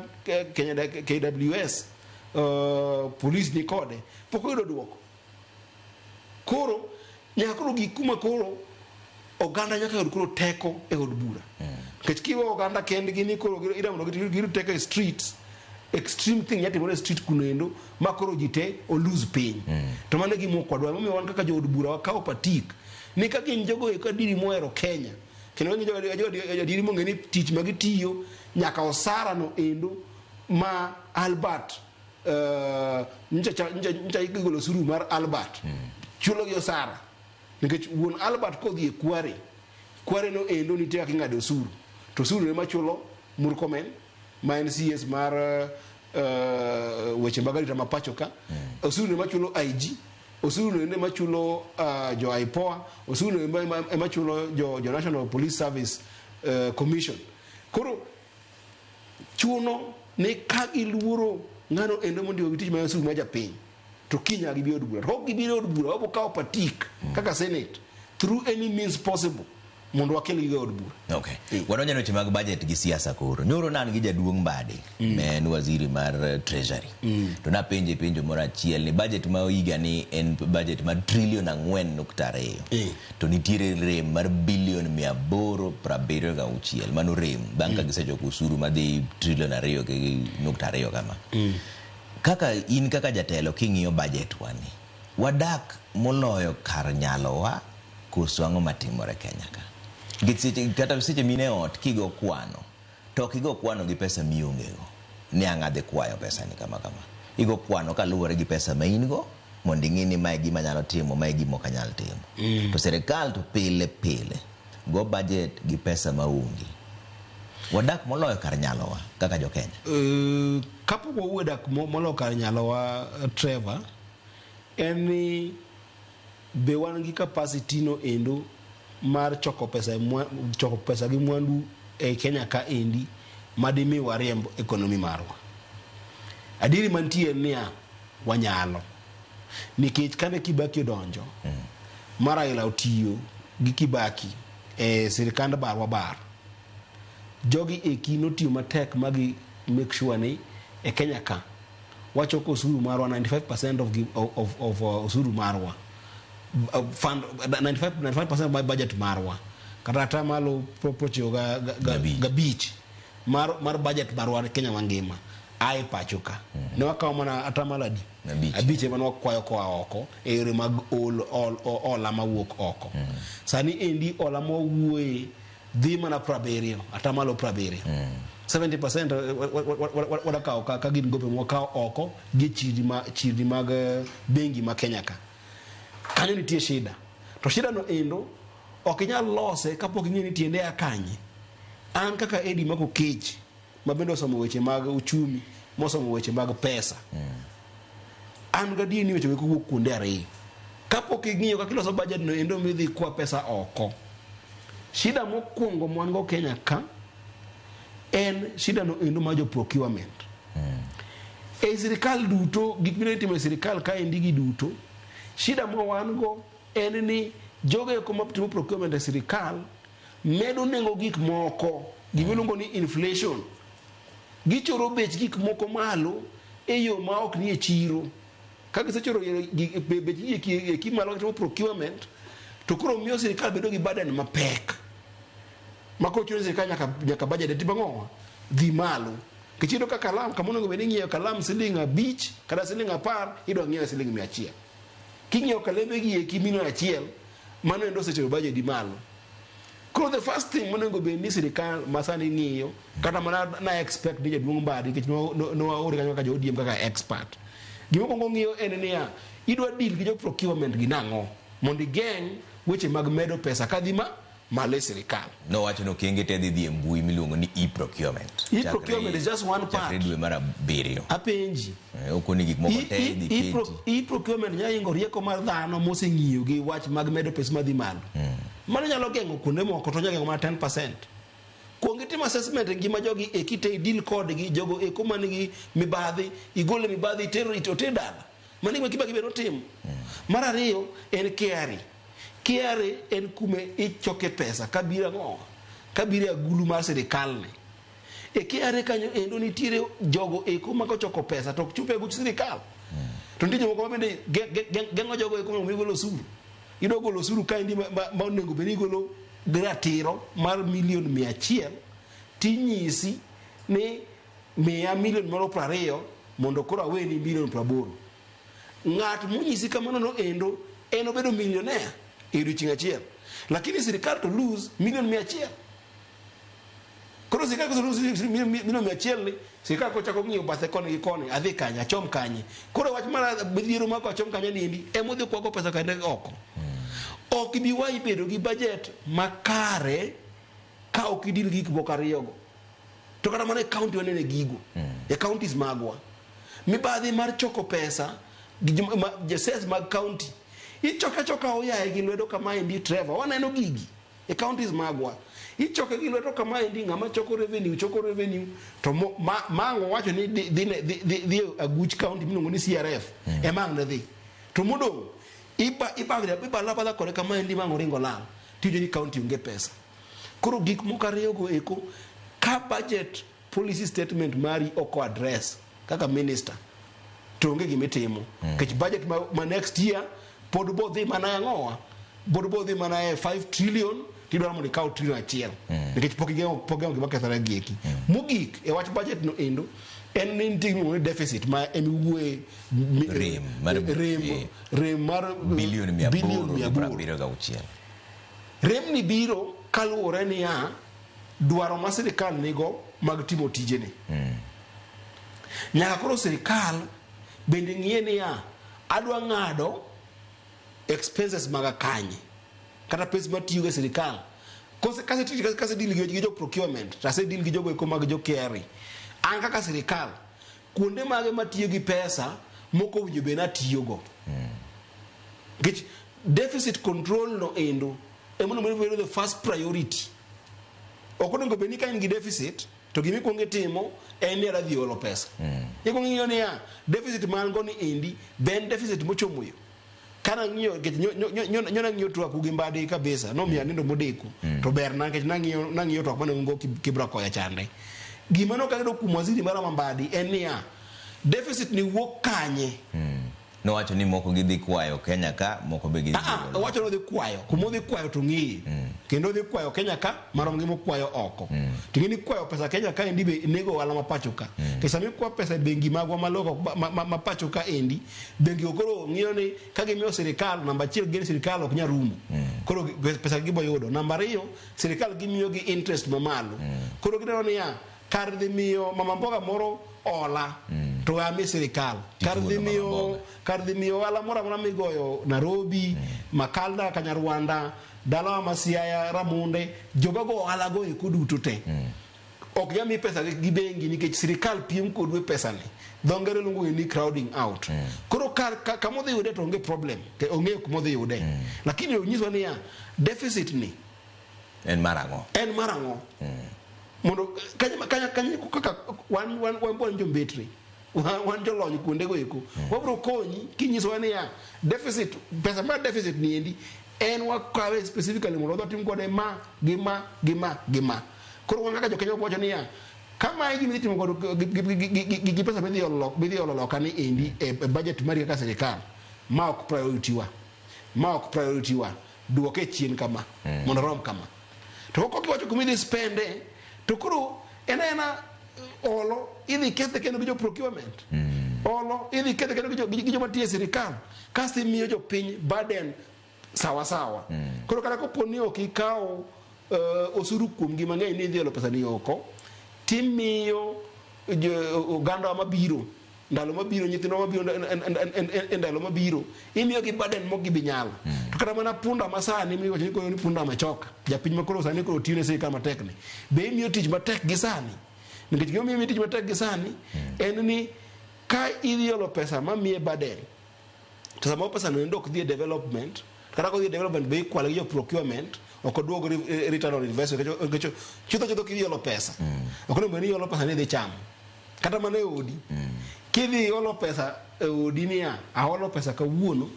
S3: Kenya KWS, police ni kode, pok oyudo duoko. Koro nyaka koro gik kuma koro oganda nyaka yud koro teko e od bura, nikech kiwe oganda kendgi ni koro ida mondo giyud teko e streets, extreme thing nyatimore e street kuno endo ma koro ji te olose piny. To mano e gima ok wadwar. Momiyo wan kaka jood bura wakawo patik ni ka gin jogo eko adieri mohero Kenya, kendo ka gin jogo adieri mong'e ni tich ma gitiyo nyaka osara no endo ma Albert nyocha igolo osuru mar Albert chulo gi osara, nikech wuon Albert kodhi e kware no endo nitie kaka ing'ado osuru, to osuru ema chulo Murkomen ma en CS mar weche mag arita ma pacho ka, osuru ema chulo IG, osuru endo ema chulo jo IPOA, osuru ema chulo jo National Police Service Commission. Koro chuno ni ka giluoro ng'ano endo mondiko gi tich mar osuru mar japiny to kiny nyaka gibi e od bura. To kok gibiro e od bura wabiro kawo patik kaka senate through any means possible mondo wakelgi e od bura.
S1: Okay. Wadonjo e weche mag budget gi siasa koro. Nyoro ne an gi jaduong' Mbadi, ma en waziri mar Treasury. To napenje penjo moro achiel ni budget ma higa ni en budget mar trilion 4.2. To nitiere rem mar bilion 876. Mano rem bang' ka gisechoko osuru madhi trilion 2.2 kama. Kaka in kaka jatelo king'iyo budget wani, wadak moloyo kar nyalowa koso ang'o matimore Kenya ka? Nikech seche, kata seche mine ot kigo kwano, to ok igo kwano gi pesa miongego ni ang' adhi kwayo pesa ni kama kama. Igo kwano kaluwore gi pesa ma in go mondo ing'i ni mae gima anyalo timo, mae gima ok anyal timo. To sirikal to pile pile go budget gi pesa maonge. Wadak moloyo kar nyalowa kaka jo Kenya.
S3: Kapok wawuoyo dak moloyo kar nyalowa, Trevor, en ni be wan gi capacity no endo mar choko pesa e choko pesa gi mwandu e Kenya ka endi madimi wariemb economy marwa. Adieri mantie en niya, wanyalo. Nikech kane Kibaki odonjo, ma Raila otiyo gi Kibaki e sirikand barwa bar, jogi eki notiyo matek ma gi make sure ni e Kenya ka wachoko osuru marwa 95% of osuru marwa fund 95% mar budget marwa kata atamalo 95 mar budget marwa Kenya mangima ae pacho ka. Ne wakawo mana atamalo adi? Abich ema ne wakwayo koa oko e yore mag hola mawuok oko. Sani endi hola mwawuoye dhi mana 70, atamalo 70. 70% wadakawo ka gin gope mwakawo oko gi chirni mag bengi ma Kenya ka. Kanyo nitie shida. To shida no endo ok inyal lose kapok ing'eyo ni tiende a kanye. An kaka Eddie Mako Kech ma bende osomo weche mag uchumi, mosomo weche mag pesa. An gadier ni weche go wuok kuonde ariyo. Kapok ing'iyo kaka iloso budget no endo midhi kwa pesa oko. Shida mokwongo mwan go Kenya ka en shida no endo mar jo procurement. E sirikal duto, gik mineno itimo e sirikal kaendi gi duto, shida ma wan go en ni jogo eko matimo procurement e sirikal medo nengo gik moko, gimiluongo ni inflation. Gichoro bech gik moko malo e yo ma ok nie chiro. Ka gisechoro bech gik eki malo gitimo procurement, to koro miyo sirikal bedo gi burden mapek. Ma koro chuno sirikal nyaka budget timo ang'o? Dhi malo. Nikech iyudo ka kalam, kama onego bed ni ing'iewo kalam siling 5 kata siling 10, idwa ng'iewe siling 100. King'iewo kalembe gi eki milion 1, mano endo osechoro budget di malo. Koro the first thing monego bed ni sirikal masani ng'iyo, kata mana na expect ni jaduong' Mbadi, nikech nowaore kanyo kaka jo ODM kaka expert. Gima okwongo ng'iyo en niya, idwa deal gi jo procurement gi nang'o mondo igeng' weche mag medo pesa kadhi malo e sirikal.
S1: Nowacho ni okenge te dhi e mbui miluongo ni e-procurement.
S3: E-procurement is just one part.
S1: Chakre dwe mar 7.
S3: Apenji.
S1: Okoni gik moko te idhi keti.
S3: E-procurement nyalo ingo rieko mar dhano moseng'iyo gi wach mag medo pesa madhi malo. Mano nyalo geng'o kuonde moko to nyalo geng'o mana 10%. Kuong itim assessment e ngima jogi eki te idil kodgi, jogo eko man gi mibadhi, igole mibadhi iter oter dala. Mano gima Kibaki bende notimo. Mar ariyo en KRA. KRA en kume ichoke pesa kabiro ang'o? Kabiro e agulu mar sirikal ni. E KRA kanyo endo nitiere jogo eko ma kochoko pesa to ok chop e aguch sirikal. To nitie jomoko ma bende geng'o jogo eko mondo gigol osuru. Idwa golo osuru kaendi ma onego bed ni igolo gi ratiro mar milion 100, tinyisi ni miya milion moro 20 mondo koro aweni milion 80. Ng'at monyisi kamano no endo en obedo millionaire e odiochieng' achiel. Lakini sirikal to lose milion 100. Koro sirikal kose lose milion 100 ni, sirikal kochako ng'iyo bathe koni gi koni, adhi kanye, achom kanye. Koro wach mar midhiero mar achom kanye ni endi, ema odhi kwago pesa kende oko. Ok ibi wayi bedo gi budget makare ka ok idil gi gik moko ariyogo. To kata mana e county wanene gigo. E counties magwa. Mibadhi mar choko pesa gi joses mag county. Ichoka choka oyaye gi lwedo kama endi Trevor. Waneno gigi e counties magwa. Ichoke gi lweto kama endi ng'ama choko revenue choko revenue to mo, ma, ma ang' owacho ni dhi, dhi, dhi, dhi, dhi e aguch county miluongo ni CRF mm. ema ang' ne dhi. To modong' iba ibagre ibala abala kode kama endi ma ang' oringo lal. Tiwinjo ni county onge pesa. Koro gik moko ariyogo eko ka budget policy statement mari ok address kaka minister to onge gima itimo nikech budget ma, ma next year pod bodhi mana e ang'owa pod bodhi mana e 5 trillion tidwaro mondo ikaw trillion achiel nikech pok igeng'o pok igeng'o gima kethore gieki mogik e wach budget no endo en ni nitie gima iluongo ni deficit ma emiwuoye
S1: Rem mar-
S3: rem, rem mar
S1: Bilion
S3: bilion 876.
S1: 876.
S3: Remni biro kaluwore niya dwaro ma sirikal nigo mag timo tijene. Nyaka koro sirikal bende ng'iye niya adwa ng'ado expenses maga kanye kata pes matiyogo e sirikal Kose kase tich kase deal gi jo procurement to ase deal gi jogo eko mag jo KRA an kaka sirikal kuonde mage matiyo gi pesa mok owinjo bed ni atiyogo nikech deficit control no endo ema onego bedo the first priority ok onego bed ni ka in gi deficit to gima ikwongo itimo en ni adhi olo pesa ikwongo ing'iyo niya deficit ma an go ni endi be en deficit mochomo yo kana ng'iyo nikech nyo nang'iyo twak gi Mbadi kabisa nomiya nindo modeko to berna nikech nang'iyo nang'iyo twak mane un go Kibra koya chande gima nokayudo kuom waziri mara ma Mbadi en niya deficit ni wuok kanye
S1: Nowacho ni moko gidhi kwayo Kenya ka, moko be gidhi
S3: Ah, ah, owacho ni odhi kwayo kuma odhi kwayo to ng'eyo kendo odhi kwayo Kenya ka marom gi mokwayo oko to ing'e ni kwayo pesa Kenya ka endi be nego ohala ma pacho ka to sama ikwayo pesa e bengi magwa maloko ma pacho ka endi bengi go koro ng'iyo ni ka gimiyo sirikal namba achiel gin sirikal ok nyal rumo koro pesa gibo yudo namba ariyo sirikal gimiyo gi interest mamalo koro gineno niya kar dhi miyo mama mboga moro hola to we ami sirikal kar dhi
S1: Tituono mama
S3: miyo
S1: mboga.
S3: kar dhi miyo ohala moro amora migoyo Nairobi Makalda Kanyarwanda dalawa ma Siaya Ramunde joga go ohala go eko duto te ok nyal mi pesa gi bengi nikech sirikal piem kodu e pesani dho ngere luongo ni crowding out koro kar ka, kama odhi yude to onge problem Ke- ong'eyo kuma odhi yude lakini onyiswa niya deficit ni
S1: En mar ang'o?
S3: en mar ang'o mondo kanya kanya kanya kaka wan wan wan wan jombetre wan wan jolony kuonde go eko wabro konyi kinyisowa niya deficit pesa mar deficit ni endi en wakawe specifically mondo wadhi watim kode ma gi ma gi ma gi ma koro wan kaka jokenya wacho niya kama e gima idhi timo godo gi pesa midhi olo midhi olo loka ni endi e e budget mari kaka sirikal ma ok priority wa ma ok priority wa duoke chien kama mondo orom kama to kok iwacho kuma idhi spende to koro en aena olo idhi kethe kendo gi jo procurement olo idhi kethe kendo gi joma tiyo e sirikal kasto imiyo jopiny burden sawa sawa koro kata kopo ni ok ikawo osuru kuomgi mang'eny ni idhi olo pesa ni oko timiyo oganda mabiro ndalo mabiro nyithindwa mabiro e ndalo mabiro imiyogi burden mok gibi nyalo to kata mana punda ma sani miwacho ni koro ni punda machoka japiny ma koro sani koro tiyo ne sirikal matek ni be imiyo tich matek gi sani nikech gima miyo tich matek gi sani en ni ka idhi olo pesa mamiye burden to samoro pesa no endo ok dhi e development kata kodhi e development be ikwale gi jo procurement ok oduog return on investment nikech chutho chutho kidhi olo pesa ok onego bed ni iolo pesa ni idhi chamo kata mana e odi kidhi olo pesa e odi niya aolo pesa kawuono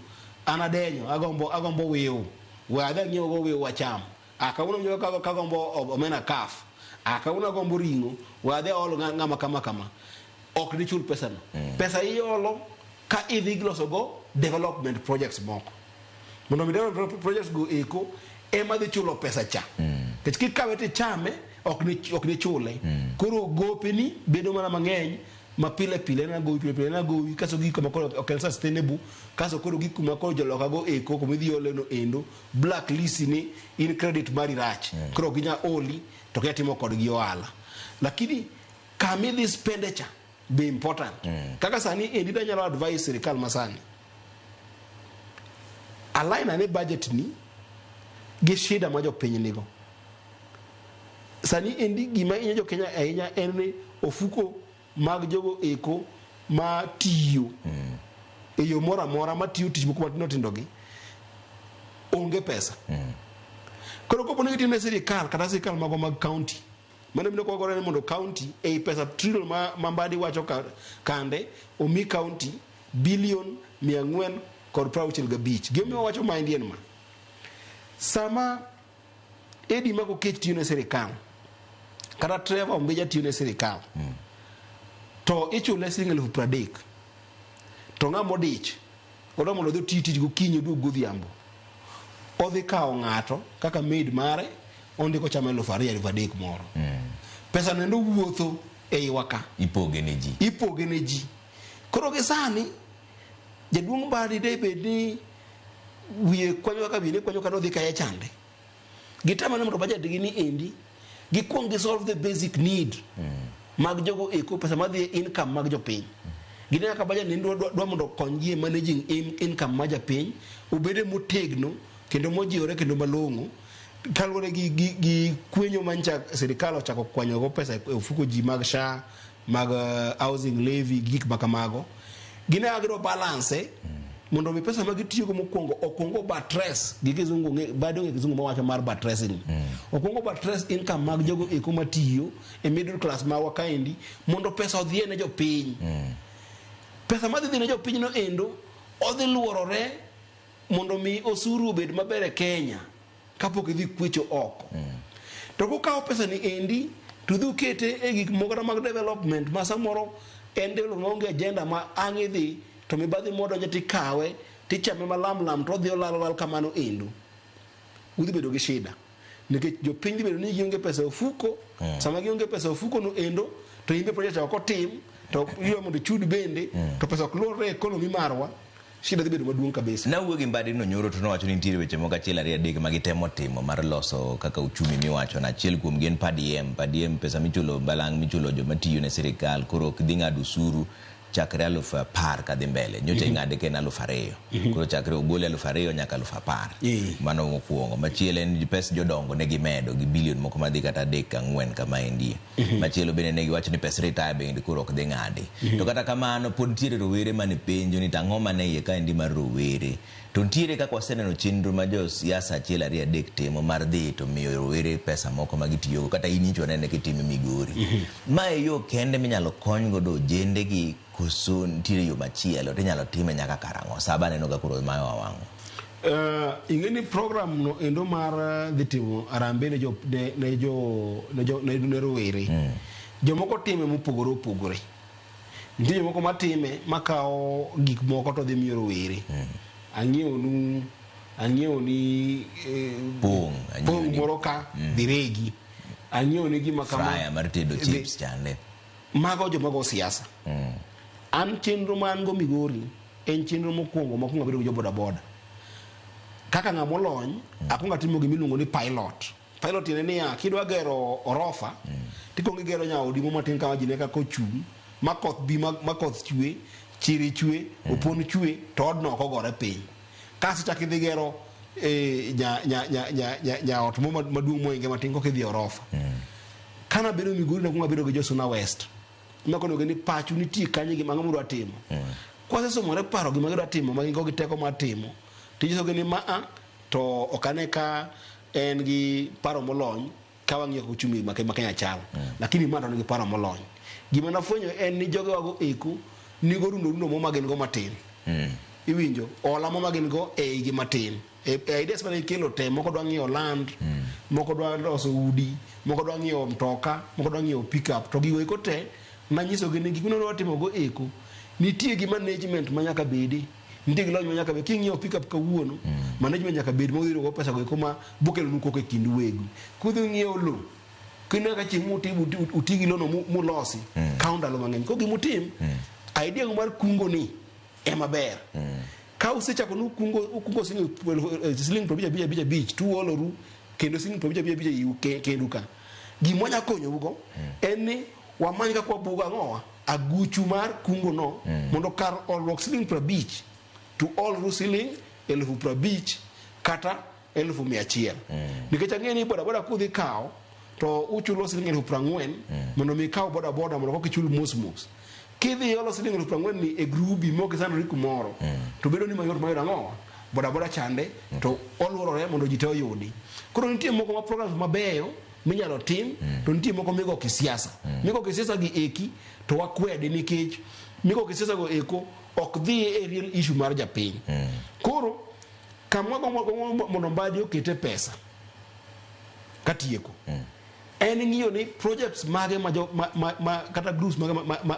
S3: an adenyo agombo agombo wiu we adhi ang'iew go wiu acham ah kawuono awinjo ka kagombo omena kaf ah kawuono agombo ring'o we adhi aol ng'ama kama kama ok dichul pesa no pesa iolo ka idhi loso go development projects moko mondo mi development projects go eko ema dhi chulo pesa cha nikech kikawe tichame ok ni ok ni chule koro gopeni bedo mana mang'eny ma pile pile en agowi pile pile en agowi kaso gik kuma koro ok en sustainable kaso koro gik kuma koro joloka go eko kuma idhi ole no endo blacklist ni in credit mari rach koro ok ginya oli to kia timo kodgi ohala lakini kama idhi spende cha be important kaka sani endi danyalo advise sirikal masani align ane budget ni gi shida ma jopiny nigo sani endi gima inyo jo Kenya ahinya en ni ofuko mag jogo eko ma tiyo e yo moro amora matiyo tich moko matindo tindo gi onge pesa. Koro kopo ni gitiyo ne sirikal kata sirikal magwa mag county, mano biro kwagore ni mondo county ei pesa trillion ma Mbadi wacho kande omi county bilion 465. Gimomiyo wawacho maendi en ma. Sama Eddie Mako Kech tiyo ne sirikal kata Trevor Ombija tiyo ne sirikal to ichule siling 30,000 to ng'ama odich odwa mondo odhi oti tich gokinyi oduog godhiambo odhi kawo ng'ato kaka maid mare ondiko chama 2,000 3,000 moro. Pesa no endo wuotho e iwa ka.
S1: Ipoge ne ji.
S3: Ipoge ne ji. Koro gi sani jaduong' Mbadi de bed ni wiye kwanyo kaka wiye ne kwanyo kata odhi kaye chande. Gitemo ni mondo budget gi ni endi gikuong gi solve the basic need mag jogo eko pesa madhi e income mag jopiny. Gineno kaka budget ni dwa mondo okony gi e managing income mar japiny obede motegno kendo mojiwore kendo malong'o kaluwore gi kwenyo mancha sirikal ochako kwanyogo pesa e ofuko ji mag SHA mag housing levy gi gik makamago. Gineno kaka gidwa balance mondo mi pesa ma gitiyogo mokwongo okwongo buttress gi kizungu ng'e bado ng'e kizungu mawacho mar buttressing. Okwongo buttress income mag jogo eko matiyo e middle class marwa kaendi mondo pesa odhiye ne jopiny. Pesa madhi dhi ne jopiny no endo odhi luorore mondo mi osuru obed maber e Kenya kapok idhi kwecho oko. To kukawo pesa ni endi to udhi ukete e gik moko kata mag development ma samoro en development maonge agenda ma ang' idhi to mibadhi modonje tikawe tichame malam lam to odhi olal olal kamano endo. Udhi bedo gi shida nikech jopiny dhi bedo ni gionge pesa e ofuko. Sama gionge pesa e ofuko no endo to imbe project ok otim to idwa mondo ichud bende to pesa ok luorre e economy marwa. Shida dhi bedo maduong' kabisa.
S1: Nawuoyo gi Mbadi no nyoro to nowacho ni nitiere weche moko achiel ariyo adek ma gitemo timo mar loso kaka uchumi miwacho no. Achiel kuom gi en per diem. Per diem pesa michulo balang' michulo joma tiyo ne sirikal koro ok dhi ng'ado osuru chakre 10,000 kadhi mbele. Nyocha ing'ade ka en 2,000. Koro chakre ogole 2,000 nyaka 10,000. Mano mokwongo. Machielo en pes jodongo ne gimedo gi bilion moko madhi kata 3 4 kamaendie. Machielo bende ne giwacho ni pes retire bende koro ok dhi ng'adi. To kata kamano pod nitiere rowere mane penjo ni tang'o mane iye kaendi mar rowere. To nitiere kaka waseneno chenro ma josiasa achiel ariyo adek timo mar dhi to miyo rowere pesa moko ma gitiyogo kata in nyicho wanene kitime Migori. Ma e yo kende minyalo kony godo ojende gi koso nitiere yo machielo tinyalo time nyaka karang'o? Saba aneno ka koro mayo wang'o.
S3: Ing'e ni program no endo mar dhi timo harambee ne jo ne, ne jo ne jo ne, ne rowere. Jomoko time mopogore opogore. Nitie jomoko matime makawo gik moko to dhi miyo rowere. Ang'iewo ang'iewo ni
S1: Pong',
S3: pong moro ka dhi regi. Ang'iewo ni gima kama.
S1: Fryer mar tedo chips chande.
S3: Mago joma go siasa. An chenro ma an go Migori en chenro mokwongo mokwongo abedo gi jo boda boda. Kaka ng'ama olony, akwongo atimo gima iluongo ni pilot. Pilot tiende niya, kidwa gero orofa, tikwongo igero nyaodi mo matin kama ji ne kaka ochung', ma koth bi ma koth chwe, chiri chwe, opon chwe, to odno ok ogore piny. Kasto ichako idhi gero nyaot mo maduong' mohinge matin koka idhi e orofa. Kana bedo Migori nakwongo abedo gi jo Suna West. Makonogi ni pachu nitie kanye gima ang'o mudwa timo. Kwasesomore paro gima gidwa timo ma gin go gi teko mar timo, tinyisogi ni maa to ok ane ka en gi paro molony ka wang'iyo kaka uchumi ma Kenya chalo. Lakini ma to nigi paro molony. Gima nafwenyo en ni jogewago eko nigo rundo rundo mo ma gin go matin. Iwinjo, hola mo ma gin go e igi matin. E ideas mane gikelo te, moko dwa ng'iewo land, moko dwa loso udi, moko dwa ng'iewo mtoka, moko dwa ng'iewo pickup. To gigo eko te, nanyisogi ni gik minodwa timo go eko, nitie gi management ma nyaka bedi. Nitie gi lony ma nyaka bedi. King'iewo pickup kawuono, management nyaka bed modhi go pesa go eko ma bokelonu koko e kind wegu. Kudhi ng'iewo lo, kineno ka chieng' mutim uti gi lono mulosi, kawo ndalo mang'eny. Koro gimutim, idea mar kungo ni ema ber. Ka usechako nukungo ukungo siling 55 5 5 tuoloru kendo siling 55 5 iu kendu ka. Gima wanya konyou go en ni wamany kaka wabugo ang'owa aguchu mar kungo no mondo kar olruok siling 50 to olru siling 50,000 kata 100,000. Nikech ang'e ni boda boda kudhi kawo to uchulo siling 40,000 mondo mi ikaw boda boda mondo koka ichul mos mos. Kidhi olo siling 40,000 ni e grubi mok isandori kumoro to bedo ni mayot mayudo ang'owa Bodaboda chande to oluorore mondo ji te oyudi. Koro nitie moko ma programs mabeyo minyalo tim, to nitie moko migo kisiasa. Migo kisiasa gi eki to wakwede nikech migo kisiasa go eko ok dhi e real issue mar japiny. Koro kama wagombo mondo Mbadi okete pesa katieko en ng'iyo ni projects mage ma, jo, ma, ma, ma kata groups mage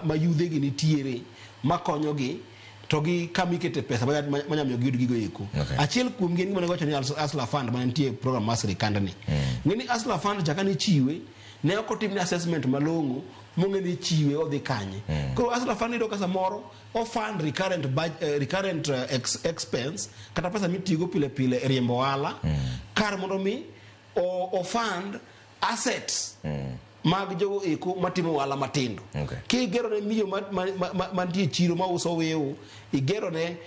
S3: ma yudhe gi nitiere makonyogi to gi kama ikete pesa manya miyo giyud gigo eko. Achiel kuom gi en gima ne wacho ni Hustler Fund ma nitie e program mar sirikand ni. Ng'e ni Hustler Fund chaka ne chiwe ne ok otimne assessment malong'o mong'e ni chiwe odhi kanye. Koro Hustler Fund iyudo ka samoro o fund recurrent, recurrent expense kata pesa mitiyogo pile pile e riembo ohala kar mondo mi o fund assets mag jogo eko matimo ohala matindo. Kigero ne miyo mantie chiro mauso wiu, igero ne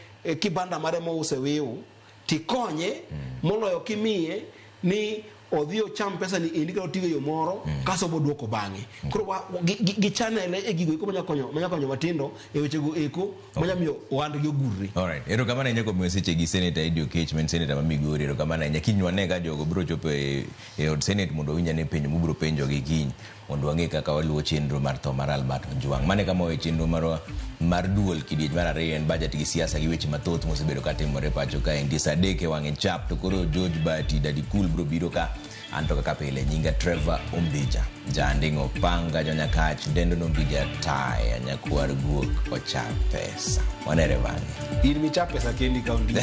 S3: kibanda mare mouse wiu, tikonye moloyo kimiye ni odhi ocham pesa ni endi kata otigo e yo moro kasto oboduoko bang'e. Koro gi channel e gigo eko manya konyo matindo e wechego eko manya miyo ohandgi ogurre.
S1: Alright. Erokamano ahinya kuom miyo seche gi Senator Eddy Oketch ma en senator ma Migori. Erokamano ahinya. Kiny wane ka jogo biro chopo e od Senate mondo wawinj ane penjo mubiro penjogi kiny mondo wang'e kaka waluwo chenro mar tho mar Albert Ojwang. Mano e kama wawe chenro marwa mar duol kidieny mar ariyo en budget gi siasa gi weche mathoth mosebedo katimore pacho kaendi. Saa 3 e wang'e chap to koro George Bati Daddy Cool biro biro ka an to kaka pile nyinga Trevor Ombija. Janding'o panga jonyakach dendo nombija taya nyakwar guok ocha pesa. Wanere bang'e.
S3: In micha pesa kendi ka ondik.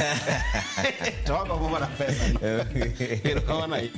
S3: To wagombo mana pesa. Erokamano ahinya.